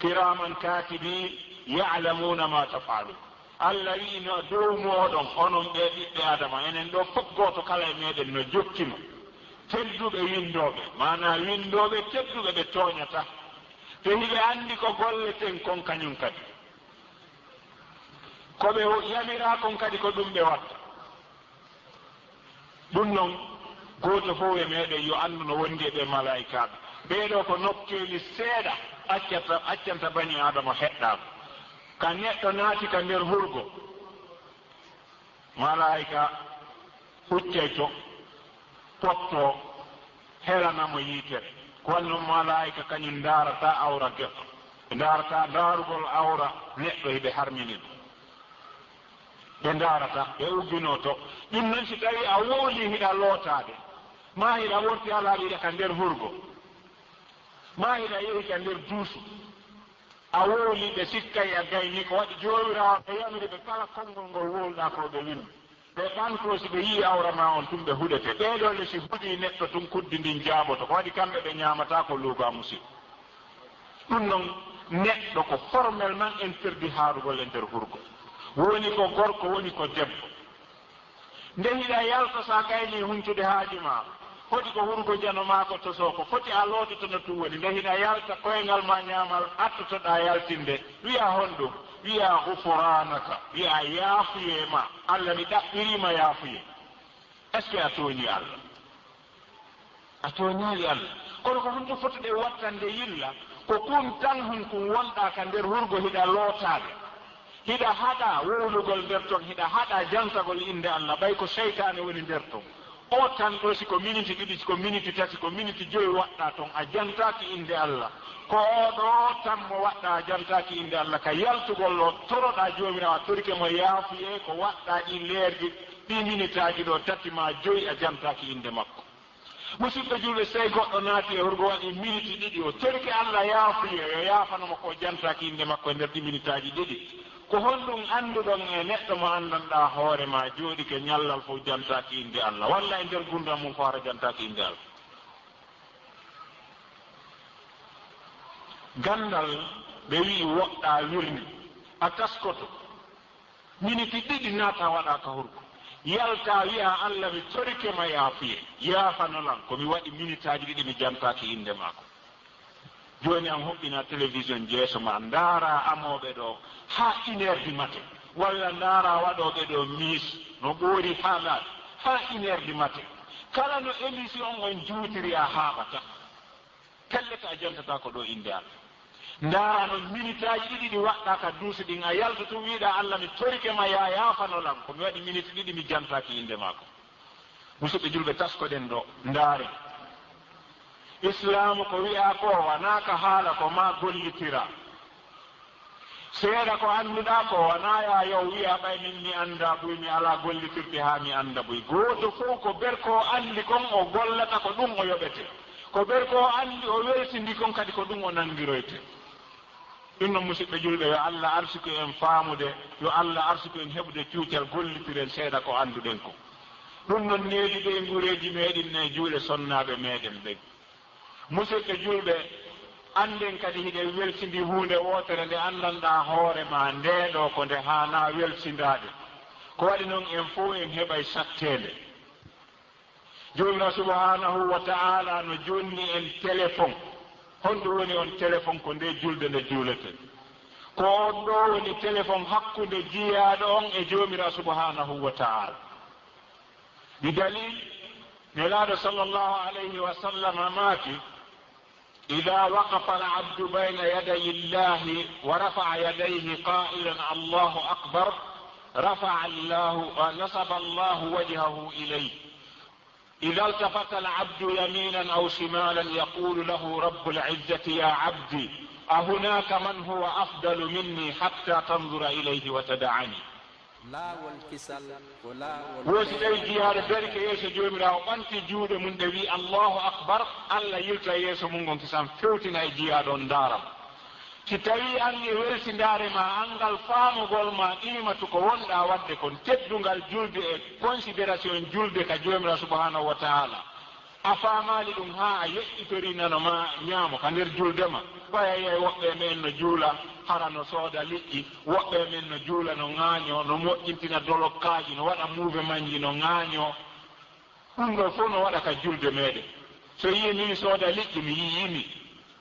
kiraman katibin, ya'lamuna ma taf'alun." Allah wi'i, "No dow mooɗon, onon ɓee ɓiɓɓe Aadama, enen ɗoo fof gooto kala e meɗen no jokki mo." tedduɓe winndooɓe, maanaa winndooɓe tedduɓe ɓe tooñataa, te hiɓe anndi ko golleten kon kañum kadi. Ko ɓe yamiraa kon kadi ko ɗum ɓe watta. Ɗum noon, gooto fof e meeɗen yo anndu no wondi e ɓee malaa'ikaaɓe. Ɓee ɗoo ko nokkeeli seeɗa accata, accanta banii Aadama heɗɗaama. Ka neɗɗo naati ka nder hurgo, malaa'ika huccay to, potto, herana mo yiitere. Ko wayi noon malaa'ika kañum ndaarataa awra goɗɗo. Ɓe ndaarataa ndaarugol awra neɗɗo, hiɓe harmini ɗum. Ɓe ndaarataa, ɓe ugginoo to. Ɗum noon, si tawii a wowlii hiɗa lootaade, maa hiɗa worti alaa hiɗa ka nder hurgo, maa hiɗa yehi ka nder duusu, a wowlii, ɓe sikkay a gaynii. Ko waɗi Joomiraaɗo yamiri ɓe kala konngol ngol wowluɗaa ko ɓe winndoo. Ɓe ɓantoo, si ɓe yi'ii awra maa on tun, ɓe huɗete. Ɓee ɗoo le, si huɗii neɗɗo tun, kuddi ndin jaaboto. Ko waɗi kamɓe ɓe ñaamataa ko luugaa musiɗɗo. Ɗum noon, neɗɗo ko formellement interdit haarugol e nder hurgo. Woni ko gorko, woni ko debbo. Nde hiɗa yalta, so a gaynii huncude haaju maa, foti ko hurgo jano maa ko tosoo, ko foti a loototono tun woni. Nde hiɗa yalta, koyngal maa ñaamal attotoɗaa yaltinde, wi'aa honɗum? Wi'aa gufraanaka, wi'aa yaafuyee ma, Alla mi ɗaɓɓirii ma yaafuyee. Est-ce que a tooñii Alla? A tooñaali Alla. Kono ko honto fotɗen wattande yilla? Ko kun tan hun kun wonɗaa ka nder hurgo, hiɗa lootaade. Hiɗa haɗaa wowlugol nder ton, hiɗa haɗaa jantagol innde Alla, ɓay ko seytaane woni nder ton. O tan ɗoo, si ko miniti ɗiɗi, si ko miniti tati, ko miniti joyi waɗɗaa ton, a jantaaki innde Alla. Ko oo ɗoo tan mo waɗɗaa, a jantaaki innde Alla. Ka yaltugol ɗoo, toroɗaa Joomiraaɗo, a torike mo yaafuyee ko waɗɗaa ɗii leerji, ɗii minitaaji ɗoo tati maa joyi, a jantaaki innde makko. Musidɓe julɓe, sey goɗɗo naati e hurgo waɗi miniti ɗiɗi, o torike Alla yaafuyee, yo yaafano mo ko o jantaaki innde makko e nder ɗi minitaaji ɗiɗi. Ko honɗum annduɗon e neɗɗo mo anndanɗaa hoore maa jooɗike ñallal fof jantaaki innde Alla, walla e nder gurdam mum fof hara jantaaki innde Alla? Ganndal, ɓe wi'i woɗɗaa wirni, a taskoto. Miniti ɗiɗi naata waɗaa ka hurgo. Yaltaa wi'aa, "Alla, mi torike ma yaafuye. Yaafano lan ko mi waɗi minitaaji ɗiɗi mi jantaaki innde maa ko." Jooni an huɓɓinaa télévision jeeso maa, ndaaraa amooɓe ɗoo haa une heure du matin, walla ndaaraa waɗooɓe ɗoo miis no ɓoori haa laaɓi, haa une heure du matin. Kala no émission on juutiri a haaɓataa. Pellet a jantataa ko ɗoo innde Alla. Ndaaraa non minitaaji ɗiɗi ɗi waɗɗaa ka duusi ɗin, a yalta tun wi'uɗaa, "Alla, mi torike ma, yaa yaafano lan, ko mi waɗi miniti ɗiɗi mi jantaaki innde maa ko." Musidɓe julɓe, taskoɗen ɗoo, ndaaren. Islaamu ko wi'aa ko wanaa ka haala, ko maa gollitiraa. Seeɗa ko annduɗaa ko wanaa yaa yow wi'aa, "Ɓay min mi anndaa buy, mi alaa gollitirde haa mi annda buy." Gooto fow ko ber ko o anndi kon o gollata, ko ɗum o yoɓete. Ko ber ko o anndi o welsindi kon kadi ko ɗum o nanngiroyte. Ɗum noon, musidɓe julɓe, yo Alla arsuku en faamude, yo Alla arsuku en heɓude cuucal, gollitiren seeɗa ko annduɗen ko. Ɗum noon needi ɓeynguureeji meeɗen e juuɗe sonnaaɓe meeɗen ɓen. Musidɓe julɓe, annden kadi hiɗen welsindi huunde wootere nde anndanɗaa hoore maa, ndee ɗoo ko nde haanaa welsindaade. Ko waɗi noon en fow en heɓay satteende. Joomiraaɗo subhaanahu wa ta'aalaa no jonni en téléphone. Honɗum woni on téléphone? Ko ndee julde nde juuleten. Ko on ɗoo woni téléphone hakkunde jiyaaɗo on e Joomiraaɗo subhaanahu wa ta'aalaa. Bidalil, Nelaaɗo sallallahu alayhi wa sallam maaki, "Idaa waqafa al-abdu bayna yaday Illaahi wa rafa'a yadayhi qaa'ilan, Allaahu akbar, rafa'a Allaahu, nasaba Allaahu wajhahu ilayhi. Idaa iltafata al-abdu yamiinan aw shimaalan, yaquulu lahu Rabbul izzati, yaa abdi, a hunaaka man huwa afdalu minni, hattaa tanzura ilayhi wa tada'anii." Laawol kisal ko laawol. Wo si tawii jiyaaɗo darike yeeso Joomiraaɗo, ɓanti juuɗe mum ɗe, wi'i, "Allaahu akbar," Alla yilta yeeso mum ngon kisan, fewtina e jiyaaɗo on, ndaara mo. Si tawii an e welsindaare maa, an ngal faamugol maa, qiimatu ko wonɗaa waɗde kon, teddungal julde e considération julde ka Joomiraaɗo subhaanahu wa ta'aalaa, a faamaali ɗum haa a yeƴƴitorii nano maa ñaamo ka nder julde maa. Ɓay a yi'ay woɓɓe e men no juula, hara no sooda liƴƴi, woɓɓe e men no juula, no ŋaañoo, no moƴƴintina dolokkaaji, no waɗa muuvemanji, no ŋaañoo. Ɗum ɗo fof no waɗa ka julde meɗen. So yii mi sooda liƴƴi, mi yii mi.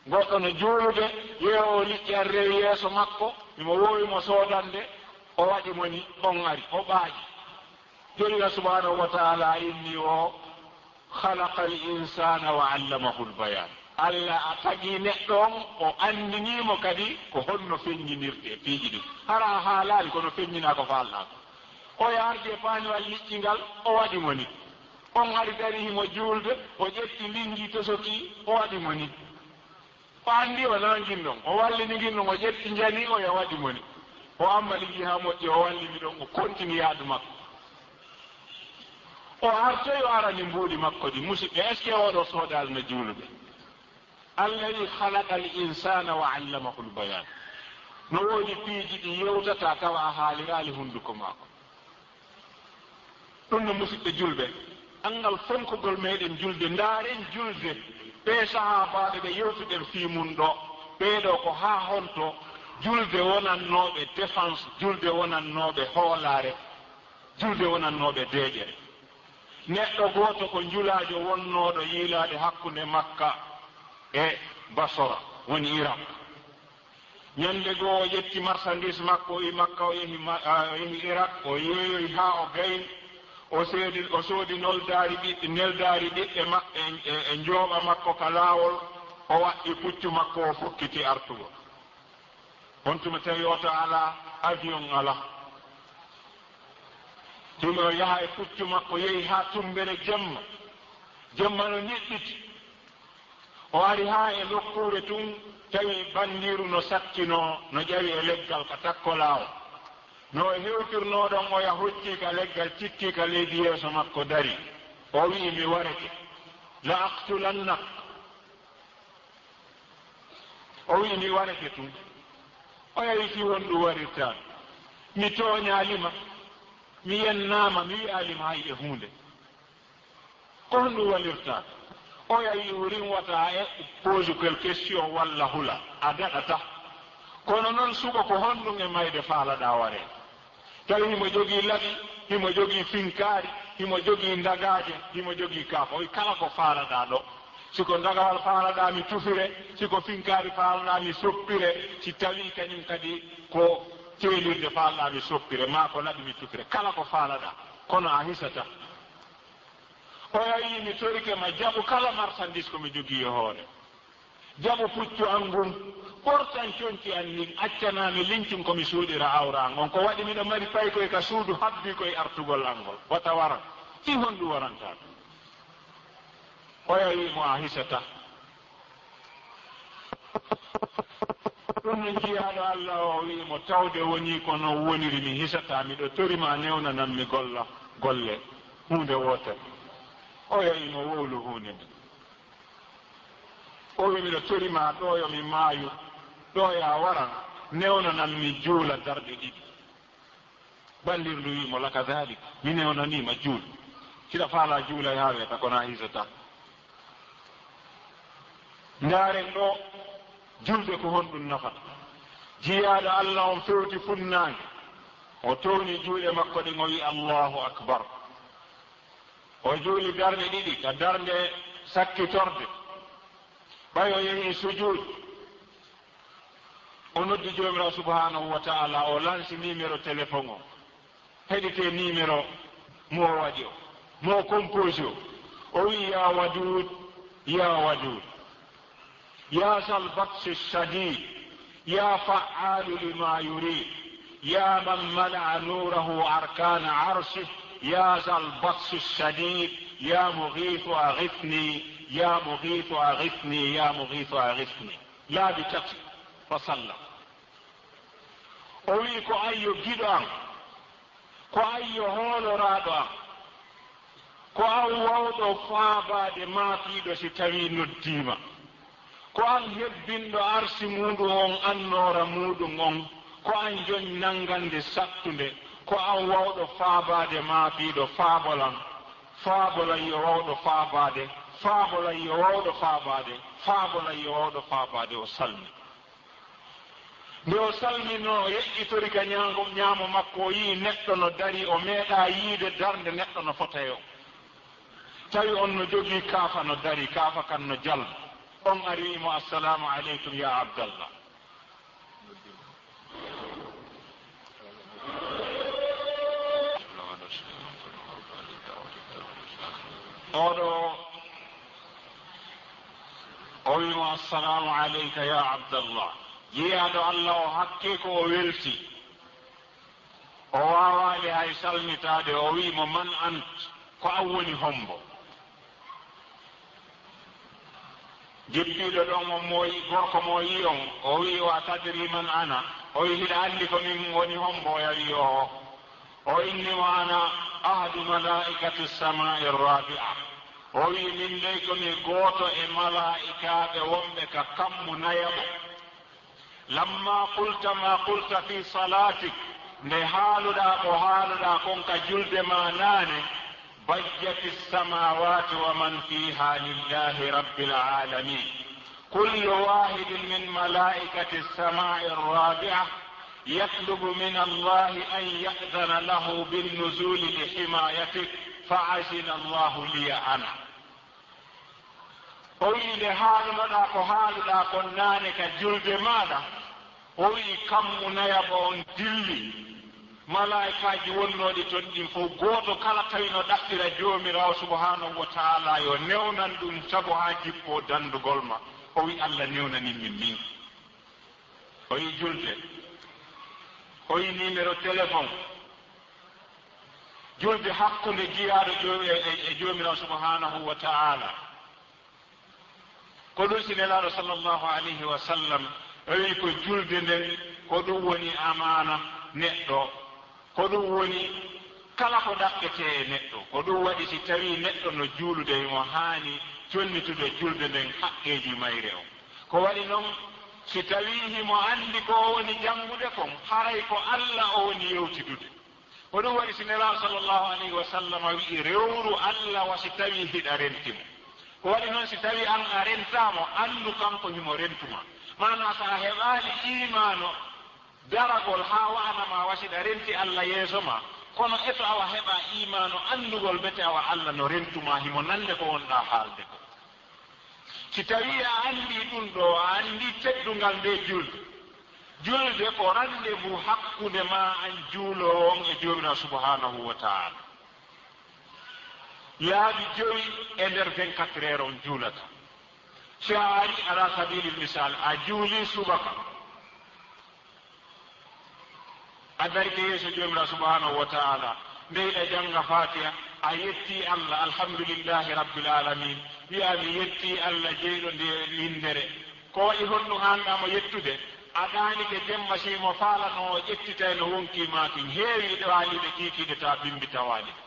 Goɗɗo no juulude, yeewo liƴƴi ari rewi yeeso makko, himo woowi mo soodande, o waɗi mo ni, on ari, o ɓaaƴi. Jolira subhanahu wa ta'ala inni o, "Khalaqal insana wa allamahul bayan." Allah a tagi neɗɗo on, o anndinii mo kadi ko honno feññinirte e piiji ɗin. Hara a haalaali, kono feññinaa ko faalɗaa ko. O ardi e paaniwal liƴƴi ngal, o waɗi mo ni. On ari dari himo juulde, o ƴetti linngi tosoki, o waɗi mo ni. O anndi o nanngin ɗon, o wallini ngin ɗon, o ƴetti njani o ya waɗi mo ni. O amma linngi haa moƴƴi, o wallini ɗon, o kontini yaadu makko. O artoyi o arani mbuuɗi makko ɗi, musidɓe, est-ce que oɗo soodaali no juulude? Allah wi, "Khalaqal insana wa allamahul bayan." No woodi piiji ɗi yewtata tawa a haaliraali hunnduko maako. Ɗum no, musidɓe julɓe, anngal fonkugol meɗen julde, ndaaren julde, ɓee sahaabaaɓe ɓe yewtuɗen fii mun ɗo, ɓee ɗo ko haa honto julde wonannooɓe défense, julde wonannooɓe hoolaare, julde wonannooɓe deeƴere. Neɗɗo gooto ko njulaajo wonnooɗo yiilaade hakkunde Makka e Basora, woni Irak. Ñannde goo o ƴetti marchandise makko, o yi Makka, o yehi Ma-, a, o yehi Irak, o yeeyoyi haa o gayni, o seedi, o soodi noldaari ɓiɓɓe, neldaari ɓiɓɓe maɓɓe e, e, e njooɓa makko ka laawol, o waɗɗi puccu makko, o fokkiti artugol. On tuma tawi oto alaa, avion alaa. Tuma o yaha e puccu makko, yehi haa tumbere jemma. Jemma no niɓɓiti. O ari haa e nokkuure tun, tawi banndiiru no sattinoo, no ƴawi e leggal ka takko laawol. No o hewtirnoo ɗon, oya hoccii ka leggal, cikkii ka leydi yeeso makko, darii. O wi'i, "Mi warete. La aqtulannak." O wi'i, "Mi warete tun." Oya wi'i, "Fii honɗun warirtaa mi? Mi tooñaali ma, mi yennaama, mi wi'aali ma hay e huunde. Ko honɗun warirtaa?" Oya wi'i, "Wurin wata a e-, pose quelle question walla hula, a daɗataa. Kono non suɓo ko honɗun e mayde faalaɗaa waree?" Tawi himo jogii laɓi, himo jogii finkaari, himo jogii ndagaaje, himo jogii kaaf. O wi'i, "Kala ko faalaɗaa ɗo. Si ko ndagawal faalaɗaa mi tufire, si ko finkaari faalaɗaa mi soppire, si tawii kañum kadi ko teelirde faalaɗaa mi soppire, maa ko laɓi mi tufire. Kala ko faalaɗaa, kono a hisataa." Oya wi'i, "Mi torike ma, jaɓu kala marchandise ko mi jogii e hoore. Jaɓu puccu an ngun, ɓortan conci an nin, accanaa mi lincin ko mi suuɗira awra an on. Ko waɗi miɗo mari paykoy ka suudu habbii koy artugol an ngol. Wata waran. Fii honɗun warantaa ɗun?" Oya wi'i mo, "A hisataa." Ɗun non jiyaaɗo Allah o wi'i mo, "Tawde wonii ko non woniri, mi hisataa, miɗo tori ma newnanan mi golla, golle, huunde wootere." Oya wi'i mo, "Wowlu huunde nden." O wi'i, "Miɗo tori ma ɗo yo mi maayu, ɗo ya waran, newnanan mi juula darɗe ɗiɗi." Banndirɗo wi'i mo, "Laka dhalik, mi newnanii ma, juul. Hiɗa faalaa juula haa weeta, kono a hisataa." Ndaaren ɗo, julde ko honɗun nafata. Jiyaaɗo Allah on fewti funnaange, o towni juuɗe makko ɗen, o wi'i, "Allahu akbar." O juuli darnde ɗiɗi, ka darnde sakkitorde. Ɓay o yehi sujuud, o noddi Joomiraaɗo subhaanahu wa ta'ala, o lansi numéro téléphone o. Heɗitee numéro mo o waɗi o, mo o composé o. O wi'i, "Ya Waduud, ya Waduud, ya zal batshi shadiid, ya fa'aalu lima yuriid, ya man mala'a nuurahu arkaana arshih, ya zal batshi shadiid, ya Mughiithu aghithni, ya Mughiithu aghithni, ya Mughiithu aghithni." Laabi tati, fa sallam. O wi'i, "Ko an yo giɗo an, ko an yo hooloraaɗo an, ko an wawɗo faabaade maapiiɗo si tawii noddiima, ko an hebbinɗo arsi muuɗum on, annoora muuɗum on, ko an joñ nanngande sattunde, ko an wawɗo faabaade maapiiɗo, faabolan, faabolan yo wawɗo faabaade, faabolan yo wawɗo faabaade, faabolan yo wawɗo faabaade." O salmi. Nde o salminoo, o yeƴƴitori ka ñaango, ñaamo makko, o yi'i neɗɗo no darii, o meeɗaa yiide darnde neɗɗo no fota e o. Tawi on no jogii kaafa no darii, kaafa kan no jalba. On ari wi'i mo, "Assalaamu aleykum yaa Abdallah." Oɗo o wi'i mo, "Assalaamu aleyka yaa Abdallah." Jiyaaɗo Allah o hakkee ko o welti. O waawaali hay salmitaade, o wi'i mo, "Man ant? Ko an woni hombo?" Jippiiɗo ɗon on mo yi-, gorko mo yi on, o wi'i, "Wa tadri man ana?" O wi'i, "Hiɗa anndi ko min woni hombo?" O wi'i, "Oo." O inni mo, "Ana ahadu malaa'ikati samaa'i rabi'a." O wi'i, "Min dey ko mi gooto e malaa'ikaaɓe wonɓe ka kammu nayaɓo." Lamma qulta ma qulta fi salatik, nde haaluɗaa ko haaluɗaa kon ka julde ma naane, bajjati samawati wa man fiha lillahi rabbil alamin. Kullu wahidin min malaikati samai rabi'a yatlubu min Allahi an ya'dana lahu bin nuzuli li himayatik, fa azina Allahu liya ana. O wi'i, nde haalunoɗaa ko haaluɗaa kon naane ka julde maaɗa, o wi'i, kammu nayaɓo on dilli. Malaa'ikaaji wonnooɗi ton ɗin fow, gooto kala tawi no ɗaɓɓira Joomiraawo subhaanahu wa ta'aalaa yo newnan ɗum sabu haa jippoo dandugol ma. O wi'i, Allah newnanin min min. O wi'i, julde. O wi'i, numéro téléphone. Julde hakkunde jiyaaɗo Joo-, e, e, e Joomiraawo subhaanahu wa ta'aalaa. Ko ɗum si Nelaaɗo sallallahu alayhi wa sallam o wi'i ko julde nden, ko ɗum woni amaana neɗɗo, ko ɗum woni kala ko ɗaɓɓetee e neɗɗo. Ko ɗum waɗi si tawii neɗɗo no juulude, himo haani jonnitude julde nden haqqeeji mayre on. Ko waɗi non, si tawii himo anndi ko o woni janngude kon, haray ko Alla o woni yewtidude. Ko ɗum waɗi si Nelaaɗo sallallahu alayhi wa sallam wi'i, rewru Alla wa si tawii hiɗa renti mo. Ko waɗi non, si tawii an a rentaa mo, anndu kanko himo rentu ma. Maanaa, so a heɓaali iimaano daragol haa wa'ana ma wa si hiɗa renti Alla yeeso ma, kono eto awa heɓa iimaano anndugol bete awa Alla no rentu ma, himo nande ko wonɗaa haalde ko. Si tawii a anndii ɗum ɗoo, a anndii teddungal ndee julde. Julde ko rendez-vous hakkunde maa an juuloowo on e Joomiraaɗo subhaanahu wa ta'aalaa. Laabi jowi e nder vingt-quatre heures on juulata. Si a arii, ala sabilil misal, a juulii subaka. A darike yeeso Joomiraaɗo subhaanahu wa ta'aalaa, nde hiɗa jannga Faatiha, a yettii Alla, alhamdulillahi rabbil aalamiin, wi'aa, mi yettii Alla jeyɗo nde winndere. Ko waɗi honɗum haanɗaa mo yettude? A ɗaanike jemma, si mo faalanoo o ƴettitay no wonkii maa kin, heewii ɗaaniiɓe kiikiiɗe tawa bimbi tawaali ɓe.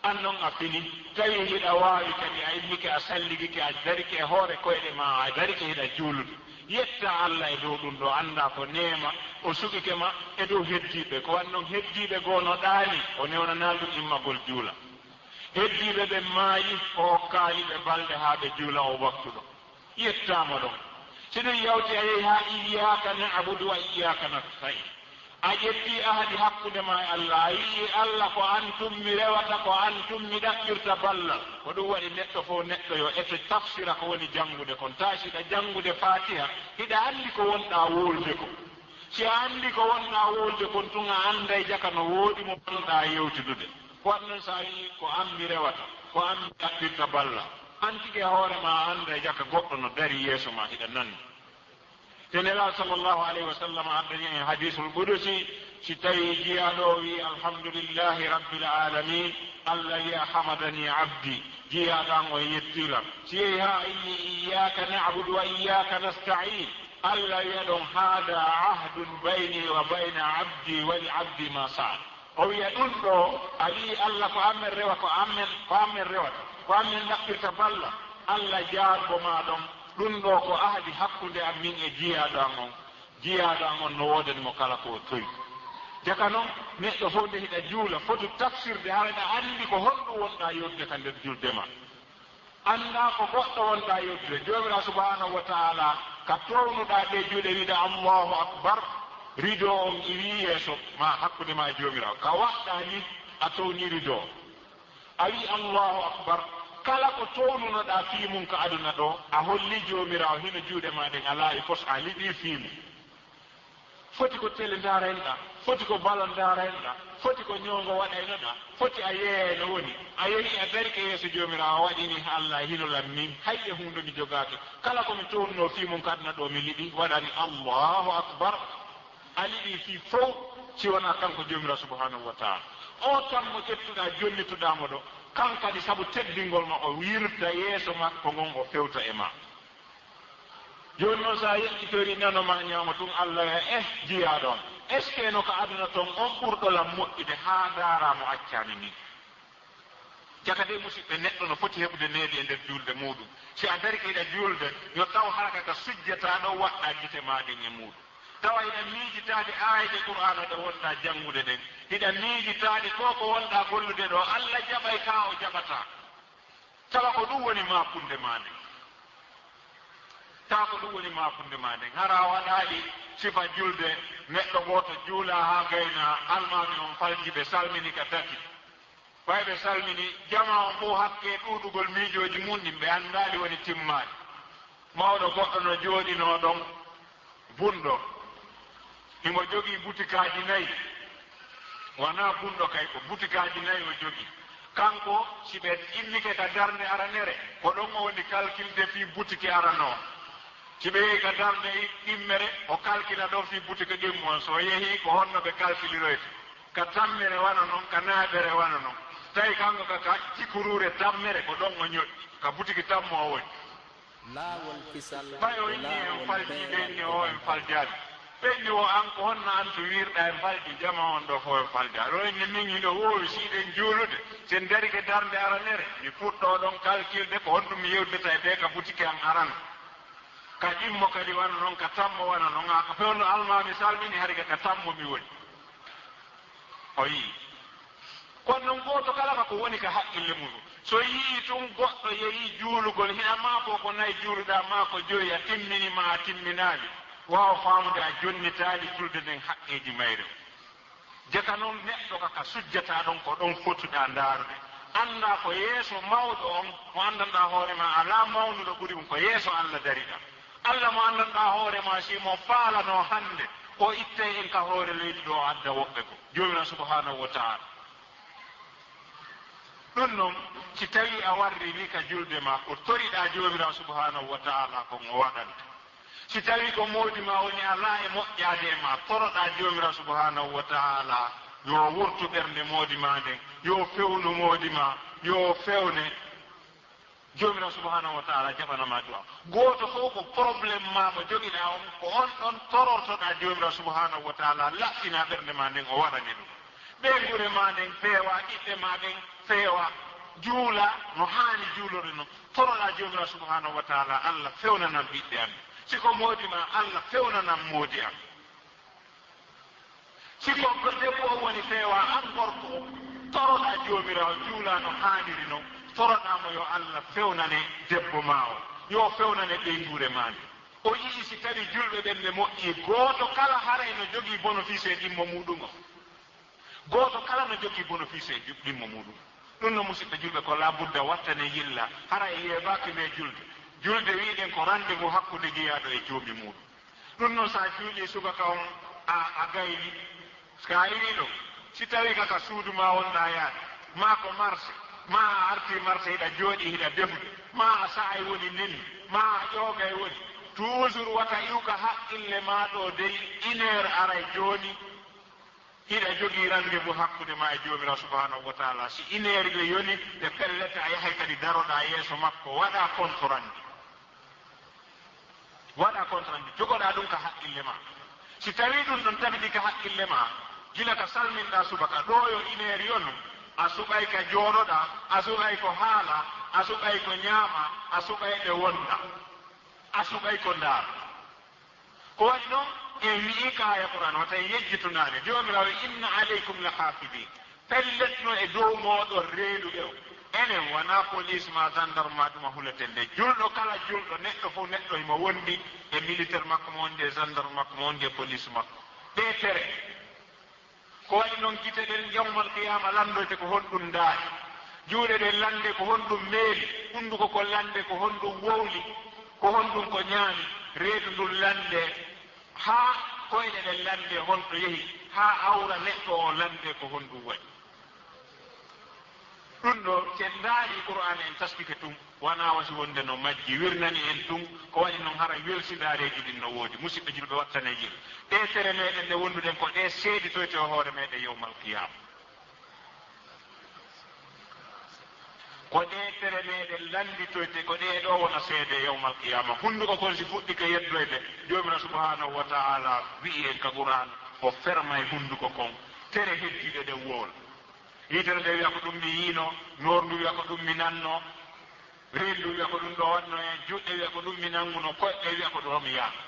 An non a fini, tawi hiɗa waawi kadi, a immike, a salligike, a darike e hoore koyɗe maa, a darike hiɗa juulude. Yetta Alla e dow ɗum ɗoo, anndaa ko neema o suɓike ma e dow heddiiɓe. Ko waɗi non heddiiɓe goo no ɗaani, o newnanaali ɗum immagol juula. Heddiiɓe ɓen maayi, o okkaali ɓe balɗe haa ɓe juula oo waktu ɗoo. Yettaama ɗon. Si ɗum yawti a yehi haa "Iyyaaka na'budu wa iyyaaka nasta'iin", a ƴettii ahadi hakkunde maa e Alla, a wi'i, "Alla, ko an tun mi rewata, ko an tun mi ɗaɓɓirta ballal." Ko ɗum waɗi neɗɗo fow neɗɗo yo eto tafsira ko woni janngude kon. Taa si hiɗa janngude Faatiha, hiɗa anndi ko wonɗaa wowlude kon. Si a anndii ko wonɗaa wowlude kon tun, a annday jaka no wooɗi mo wonɗaa yewtidude. Ko waɗi non, so a wi'i, "Ko an mi rewata, ko an mi ɗaɓɓirta ballal," an tigi e hoore maa a annday jaka goɗɗo no darii yeeso maa hiɗa nanndi. Te Nelaaɗo sallallahu alayhi wa sallam addani en hadiisul qudusi, si tawii jiyaaɗo o wi'i, "Alhamdulillahi rabbil aalamiin," Alla wi'a, "Hamadani abdi," jiyaaɗo an on yettii lan. Si yehi haa inni, "Iyyaaka na'budu wa iyyaaka nasta'iin," Alla wi'a ɗon, "Haada ahdun bayni wa bayna abdi wa li abdi ma sa'al." O wi'a ɗum ɗoo, a wi'i Alla ko an men rewa, ko an men, ko an men rewata, ko an men ɗaɓɓirta balla, Alla jaarbo maa ɗon. Ɗum ɗoo ko ahdi hakkunde an min e jiyaaɗo an on. Jiyaaɗo an on no woodani mo kala ko o towi. Jaka non, neɗɗo fow nde hiɗa juula, fotu tafsirde, hara hiɗa anndi ko honɗum wonɗaa yewtude ka nder julde maa. Anndaa ko goɗɗo wonɗaa yewtude. Joomiraaɗo subhaanahu wa ta'aalaa, ka townuɗaa ɗee juuɗe, wi'uɗaa, "Allahu akbar," rido on iwii yeeso maa, hakkunde maa e Joomiraaɗo. Ka waɗɗaa nii, a townii rido on. A wi'i, "Allahu akbar." Kala ko townunoɗaa fii mum ka aduna ɗoo, a hollii Joomiraawo hino juuɗe maa ɗen alaa e pos, a liɓii fii mum. Foti ko tele ndaaraynoɗaa, foti ko ballon ndaaraynoɗaa, foti ko ñoongo waɗaynoɗaa, foti a yeeyay no woni. A yehii a darike yeeso Joomiraawo, a waɗi nii, "Alla, hino lan min, hay e huunde mi jogaaki. Kala ko mi townuno fii mum ka aduna ɗoo, mi liɓi, waɗani Allahu Akbar." A liɓii fii fow, si wonaa kanko Joomiraawo Subhaanahu wa Ta'aala. Oo tan mo ƴettuɗaa, jonnituɗaa mo ɗoo, kan kadi sabu teddingol ma, o wirta yeeso makko ngon, o fewta e maa. Jooni non, so a yeƴƴitorii nano maa ñaamo tun, Alla wi'a, "Eh, jiyaaɗo am, est-ce que no ka aduna ton, on ɓurɗo lan moƴƴude haa ndaaraa mo accaani nii?" Jaka de, musiɓɓe, neɗɗo no foti heɓude needi e nder juulde muuɗum. Si a darike hiɗa juulde, yo taw hara ka ka sujjataa ɗon, waɗɗaa gite maa ɗen e muuɗum. Tawa hiɗa miijitaade aayeeje Qur'aana ɗe wonɗaa janngude ɗen. Hiɗa miijitaade ko ko wonɗaa gollude ɗoo, Alla jaɓay kaa o jaɓataa. Tawa ko ɗum woni maapunde maa nden. Tawa ko ɗum woni maapunde maa nden. Hara a waɗaali sifa julde, neɗɗo gooto juula haa gayna, almaami on falji, ɓe salmini ka tati. Ɓay ɓe salmini, jamaa on fow hakkee ɗuuɗugol miijooji mun ɗin, ɓe anndaali woni timmaali. Mawɗo goɗɗo no jooɗinoo ɗon, bunɗo. Himo jogii butikaaji nayi. Wanaa bunɗo kay, ko butikaaji nayi o jogii. Kanko, si ɓe immike ka darnde aranere, ko ɗon o woni kalkilde fii butiki arano on. Si ɓe yehi ka darnde i-, ɗimmere, o kalkila ɗon fii butiki ɗimmo on. So o yehii, ko honno ɓe kalkiliroyta? Ka tammere wano non, ka nayaɓere wano non. Tawi kanko ka, ka jikuruure tammere, ko ɗon o ñoƴƴi, ka butiki tammo o woni. Laawol kisal. Ɓay o e inni en laawol faljiiɓe, en ni o en faljaali. Ɓe inni o an, ko honno an to wiirɗaa en falji, jama on ɗoo fof en faljaali. O inni min hiɗo woowi, si hiɗen juulude, si en darike darnde aranere, mi fuɗɗoo ɗon kalkilde ko honɗum mi yewtidata e ɓee ka butiki an arano. Ka ɗimmo kadi wano non, ka tammo wano non, haa ka fewndo almaami salmini, hari ka, ka tammo mi woni. O yi'i. Kono non gooto kala ka ko woni ka haqqille mum. So yi'i tun goɗɗo yehi juulugol, hina maa ko, ko nayi juuluɗaa, maa ko joyi, a timmini maa a timminaali, waawa faamude a jonnitaali julde nden haqqeeji mayre. Jaka non neɗɗo ka, ka sujjataa ɗon, ko ɗon fotuɗaa ndaarude. Anndaa ko yeeso mawɗo on, mo anndanɗaa hoore maa, alaa mawnuɗo ɓuri ɗum, ko yeeso Alla dariɗaa. Alla mo anndanɗaa hoore maa, si mo faalanoo hannde, o ittay en ka hoore leydi ɗoo, o adda woɓɓe goo. Joomiraaɗo Subhaanahu wa Ta'aala. Ɗum non, si tawii a warri ni ka julde maa, ko toriɗaa Joomiraaɗo Subhaanahu wa Ta'aala kon, o waɗante. Si tawii ko moodi maa woni alaa e moƴƴaade e maa, toroɗaa Joomiraaɗo Subhaanahu wa Ta'aala, yo wurtu ɓernde moodi maa nden, yo fewnu moodi maa, yo fewne. Joomiraaɗo Subhaanahu wa Ta'aala jaɓana ma du'a. Gooto fof ko problème ma mo jogiɗaa on, ko on ɗon torortoɗaa Joomiraaɗo Subhaanahu wa Ta'aala, laɓɓina ɓernde ma nden, o waɗane ɗum. Ɓeynguure ma nden feewa, ɓiɓɓe ma ɓen feewa, juula no haani juulorde non. Toroɗaa Joomiraaɗo Subhaanahu wa Ta'aala, Alla fewnanan ɓiɓɓe amen. Si ko moodi ma, Alla fewnanan moodi am. Si ko debbo on woni feewa, an gorko, toroɗaa Joomiraawo, juulaa no haaniri non, toroɗaa mo yo Alla fewnane debbo maa on, yo fewnane ɓeynguure maa nden. O yi'i si tawi julɓe ɓen ɓe moƴƴii, gooto kala haray no jogii bonofiis e ɗimmo muuɗum on. Gooto kala no jogii bonofiis e ju-, ɗimmo muuɗum. Ɗum no, musiɓɓe julɓe, ko laabudda wattane yilla, hara e yeebaaki nde julde. Julde wi'ɗen ko rendez-vous hakkunde jeyaaɗo e joomi muuɗum. Ɗum noon, so a juulii subaka on, a, a gayni, so a iwii ɗo, si tawii ka, ka suudu maa wonɗaa yaade, maa ko marché, maa a artii marché, hiɗa jooɗii, hiɗa defude, maa a sa'ay woni ndenni, maa a ƴoogay woni, toujours wata iw ka haqqille maa ɗo dey, une heure aray jooni, hiɗa jogii rendez-vous hakkunde maa e Joomiraaɗo Subhaanahu wa Ta'aala. Si une heure ɗo yoni, ɓe pellete a yahay kadi daroɗaa yeeso makko, waɗaa compte rendu. Waɗaa compte rendu, jogoɗaa ɗum ka haqqille maa. Si tawii ɗum ɗon tabiti ka haqqille maa, gila ka salminɗaa subaka, ɗo yo une heure yonu, a suɓay ka jooɗoɗaa, a suɓay ko haalaa, a suɓay ko ñaamaa, a suɓay ɗe wonɗaa, a suɓay ko ndaaraa. Ko waɗi noon, en wi'ii ka aaya Qur'aan, wata en yejjitu naane. Joomiraaɗo, "Inna aleykum la haafidiin." Pellet no e dow mooɗon reenuɓe on. Enen wanaa police maa gendarme maa ɗum a huleten de. Julɗo kala julɗo, neɗɗo fof neɗɗo himo wondi e militaire makko mo wondi e gendarme makko mo wondi e police makko. Ɗee tere. Ko waɗi noon gite ɗen yawmal qiyaama lanndoyte ko honɗum ndaari. Juuɗe ɗen lande ko honɗum meeli, hunnduko kon lande ko honɗum wowli, ko honɗum ko ñaami, reedu ndun lande haa koyɗe ɗen lande honto yehi, haa awra neɗɗo o lande ko honɗum waɗi. Ɗum ɗo, si en ndaarii Qur'aana en taskike tun, wanaa wasi wonde no majji wirnani en tun, ko waɗi non haray welsindaareeji ɗin no woodi. Musiɓɓe julɓe, wattanee yil. Ɗee tere meɗen ɗe wonduɗen ko ɗe seeditoyte e hoore meɗen yawmal qiyaama. Ko ɗee tere meɗen lannditoyte, ko ɗee ɗoo wona seede yawmal qiyaama. Hunnduko kon si fuɗɗike yeddoyde, Joomiraaɗo subhaanahu wa ta'aala wi'i en ka Qur'aana, o fermay hunnduko kon, tere heddiiɗe ɗen wowla. Yitere nde wi'a ko ɗum mi yiino, noor ndu wi'a ko ɗum mi nanno, reendu wi'a ko ɗum ɗo wanno en, juuɗe wi'a ko ɗum mi nannguno, koyɗe wi'a ko ɗo mi yaano.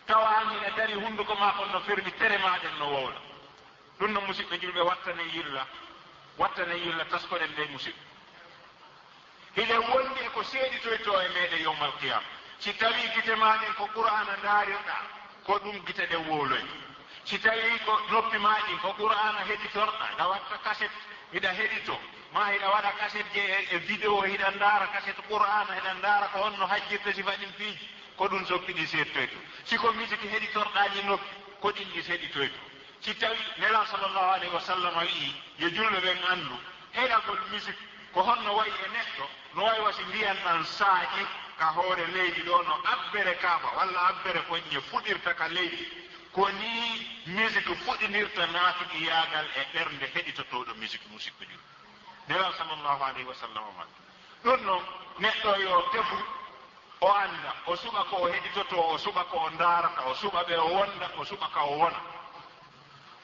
Tawa an hiɗa dari hunnduko maa kon no fermi, tere maa ɗen no wowla. Ɗum non musiɓɓe julɓe, wattane yilla, wattane yilla, taskoɗen ɗe musiɓɓe. Hiɗen wondi e ko seeditoytoo e meɗen yawmal qiyaama. Si tawii gite maa ɗen ko Qur'aana ndaarirɗaa, ko ɗum gite ɗen wowloy. Si tawii ko noppi maa ɗin ko Qur'aana heɗitorɗaa, hiɗa watta kaset, hiɗa heɗito, maa hiɗa waɗa kaset je e, e video, hiɗa ndaara kaset Qur'aana, hiɗa ndaara ko honno hajjirta sifa ɗin piiji, ko ɗum sokki ɗi seeditoytoo. Si ko misiki heɗitorɗaa ɗi noppi, ko ɗin ɗi seeditoytoo. Si tawii Nelaaɗo sallallahu alayhi wa sallam wi'i, yo julɓe ɓen anndu, heɗagol misik ko honno wayi e neɗɗo, no wayi wa si ndiyan ɗan saaƴi ka hoore leydi ɗo, no abbere kaaba walla abbere koññe fuɗirta ka leydi, ko nii misik fuɗinirta naatuɗiyaagal e ɓernde heɗitotooɗo misik, musiɓɓe julɓe. Nelaaɗo sallallahu alayhi wa sallam man. Ɗum non, neɗɗo yo tefu, o annda, o suɓa ko o heɗitotoo, o suɓa ko o ndaarata, o suɓa ɓe o wonda, o suɓa ka o wona.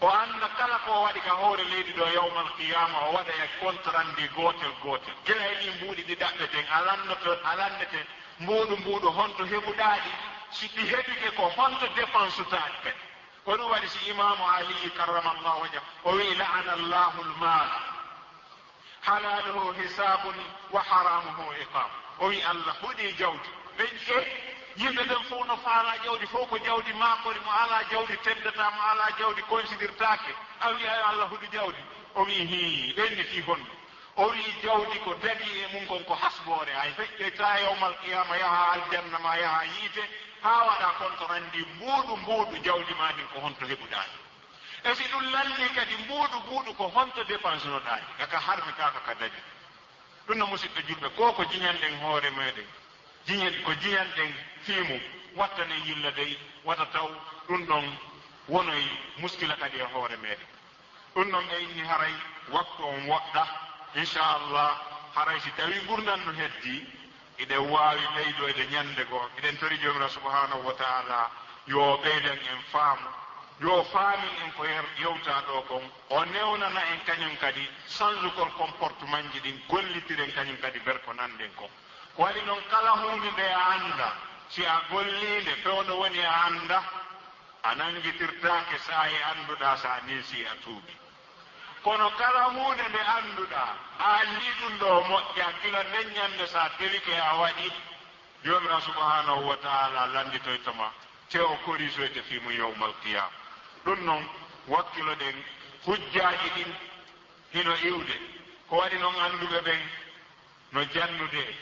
O annda kala ko o waɗi ka hoore leydi ɗo, yawmal qiyaama, o waɗa e compte rendu gootel gootel. Gila e ɗii mbuuɗi ɗi ɗaɓɓeten, a lannoto, a lannete mbuuɗu mbuuɗu honto heɓuɗaa ɗi, si ɗi heɓike ko honto dépense utaaɗi kadi. Ko ɗum waɗi si Imaamu Aliyu karramallahu wajhahu, o wi'i, "La'ana Allahu al-maala." Halaaluhu hisaabun wa haraamuhu iqaab. O wi Allah huɗi jawdi. Ɓe ƴe, yimɓe ɓen fow no faalaa jawdi, fow ko jawdi maakori, mo alaa jawdi teddataa, mo alaa jawdi konsidirtaake. A wi ayo Allah huɗi jawdi. O wi hii, ɓenni fii honno? O wi jawdi ko dagii e mum kon ko hasboore, hay feƴƴoytaa yawmal qiyaama, yaha aljanna maa yaha yiite, haa waɗa kontorandi mbuuɗu mbuuɗu jawdi maa ndin ko honto heɓuɗaa ɗi. E si ɗum lannii kadi mbuuɗu mbuuɗu ko honto dépense no ɗaani, kaka harmi kaka ka dañi. Ɗum no musiɓɓe julɓe, ko ko jiñanɗen hoore meɗen, jiñen, ko jiñanɗen fii mum, wattanen yilla dey, wata taw ɗum ɗon wonoy muskila kadi e hoore meɗen. Ɗum ɗon ɓe inni haray waktu on woɗɗa, inchallah, haray si tawi ngurndan no heddi, Hiɗen waawi ɓeydoyde ñande goo. Hiɗen tori Joomiraaɗo subhaanahu wa taala yo o ɓeydan en faamu, yo o faamin en ko yer-, yewtaa ɗoo kon, o newnana en kañum kadi sanjugol comportement ji ɗin, gollitiren kañum kadi ber ko nanɗen kon. Ko waɗi non kala huunde nde a annda, si a gollii nde, fewndo woni a annda, a nanngitirtaake saa'i annduɗaa, so a ninsii a tuubi. Kono kala huunde nde annduɗaa, a anndii ɗum ɗo moƴƴa, gila nden ñande so a delike a waɗi, Joomiraaɗo subhaanahu wa taala lannditoyto ma, te o korisoyte fii mum yawmal qiyaama. Ɗum non, wakkiloɗen hujjaaji ɗin hino iwde. Ko waɗi non annduɓe ɓen no jannude.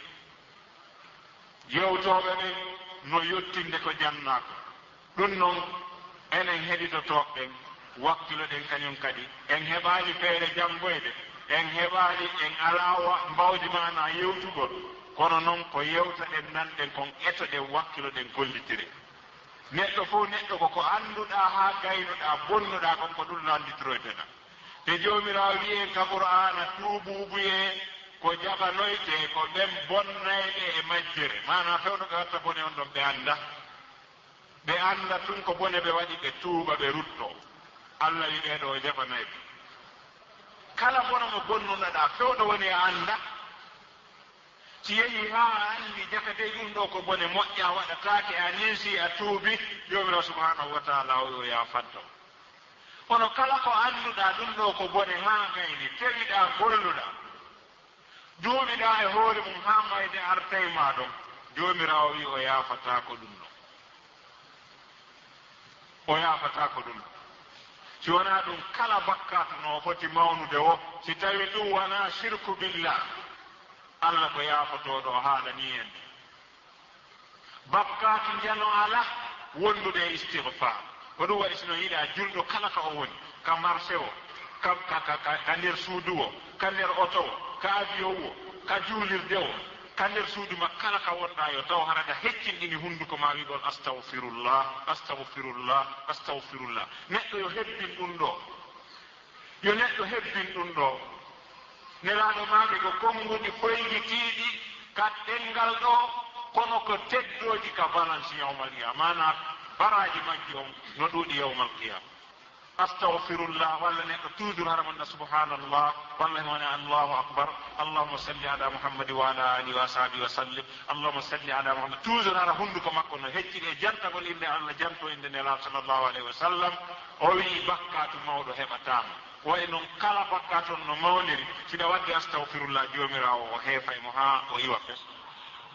Yewtooɓe ɓen no yottinde ko jannaa ko. Ɗum non, enen heɗitotooɓe ɓen, wakkiloɗen kañum kadi. En heɓaali feere janngoyde, en heɓaali, en alaa wa-, mbawdi maanaa yewtugol. Kono non, ko yewtaɗen, nanɗen kon, etoɗen, wakkiloɗen, gollitiren. Neɗɗo fow neɗɗo ko ko annduɗaa haa gaynuɗaa, bonnuɗaa kon, ko ɗum lannditiroyteɗaa. Te Joomiraaɗo wi'i en ka Qur'aana, tuubuubuyee ko jaɓanoytee ko ɓen bonnayɓe e majjere. Maanaa fewndo ɓe watta bone on ɗon ɓe annda. Ɓe annda tun ko bone ɓe waɗi, ɓe tuuba, ɓe ruttoo. Alla wi'i ɓee ɗoo o jaɓanay ɓe. Kala bono mo bonnunoɗaa, fewndo woni a annda. Si yehii haa a anndi jaka dey ɗum ɗoo ko bone moƴƴa waɗataake, a ninsii a tuubi, Joomiraaɗo subhaanahu wa taala o, o yaafanto. Kono kala ko annduɗaa ɗum ɗoo ko bone haa gayni, tewiɗaa golluɗaa, duumiɗaa e hoore mum haa mayde artay ma ɗon, Joomiraaɗo wi'i o yaafataako ɗum ɗoo. O yaafataako ɗum ɗoo. Si wonaa ɗum, kala bakkaatu no foti mawnude o, si tawi ɗum wonaa shirku billah, Allah ko yaafotooɗo, o haalanii en. Bakkaatu njano alaa wondude e istigfaar. Ko ɗum waɗi, si no yiɗaa julɗo kala ka o woni, ka marché o, ka, ka, ka, ka, ka nder suudu o, ka nder oto o, ka avion o, ka juulirde o, ka nder suudu ma, kala ka wonɗaa, yo taw hara aɗa heccinɗini hunnduko ma wi'gol, "Astagfirullah, astagfirullah, astagfirullah." Neɗɗo yo hebbin ɗum ɗo. Yo neɗɗo hebbin ɗum ɗo. Nelaaɗo maaki ko konnguɗi poygitiiɗi ka ɗenngal ɗo, kono ko teddooji ka balance yawmal qiyama. Maanaa baraaji majji on no ɗuuɗi yawmal qiyama. Astagfirullah, walla neɗɗo toujours hara wonɗa subhanallah, walla himo wona Allahu akbar, allahumma salli ala Muhammad wa ala alihi wa sahbihi wa sallim, allahumma salli ala Muhammad. Toujours hara hunnduko makko no hecciri e jantagol innde Allah, janto innde Nelaaɗo sallallahu alayhi wa sallam. O wi'i bakkaatu mawɗo heɓataama. Wa'i non kala bakkaatu on no mawniri, si ɗa waddi astagfirullah, Joomiraawo o heefay mo haa o iwa fes.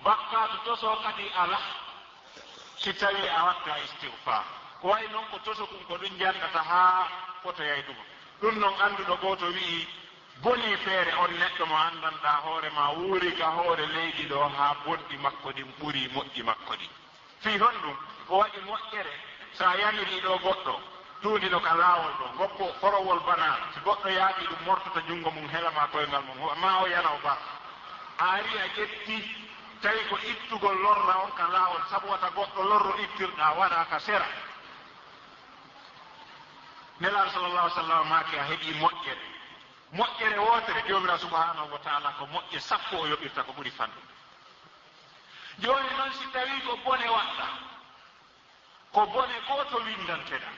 Bakkaatu toso kadi alaa. Si tawii a waɗtaa istigfaar, ko wayi noon ko toso kun ko ɗum njanɗata haa fotoyay ɗuma. Ɗum noon annduɗo gooto wi'i, bonii feere on neɗɗo mo anndanɗaa hoore maa wuuri ka hoore leydi ɗo haa bonɗi makko ɗin ɓurii moƴƴi makko ɗin. Fii honɗum? O waɗi moƴƴere, so a yamirii ɗo goɗɗo, tuundino ka laawol ɗo, ngoppo korowol bana, si goɗɗo yaaɓii ɗum mortata junngo mum, hela maa koyngal mum, maa o yana o bar. A ari a ƴetti, tawi ko ittugol lorra on ka laawol, sabu wata goɗɗo lorro ittirɗaa waɗa ka sera. Nelaaɗo sallallahu alaihi wasallam maaki a heɓii moƴƴere. Moƴƴere wootere Joomiraaɗo subhanahu wa ta'ala ko moƴƴe sappo o yoɓirta ko ɓuri fanɗude. Jooni noon si tawii ko bone waɗɗaa, ko bone gooto winndanteɗaa.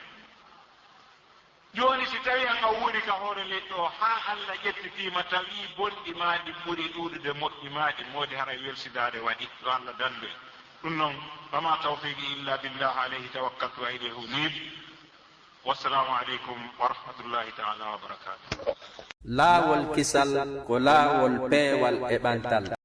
Jooni si tawii an a wuuri ka hoore leydi ɗo haa Allah ƴettitii ma, tawii bonɗi maa ɗin ɓuri ɗuuɗude moƴƴi maa ɗin, moodi haray welsidaade waɗi, yo Allah danndu en. Ɗum noon, wa ma tawfiqi illa billah, alayhi tawakkaltu wa ilayhi unib. Wassalamu aleykum wa rahmatullahi ta'ala wa barakatuh. Laawol kisal ko laawol peewal e ɓantal.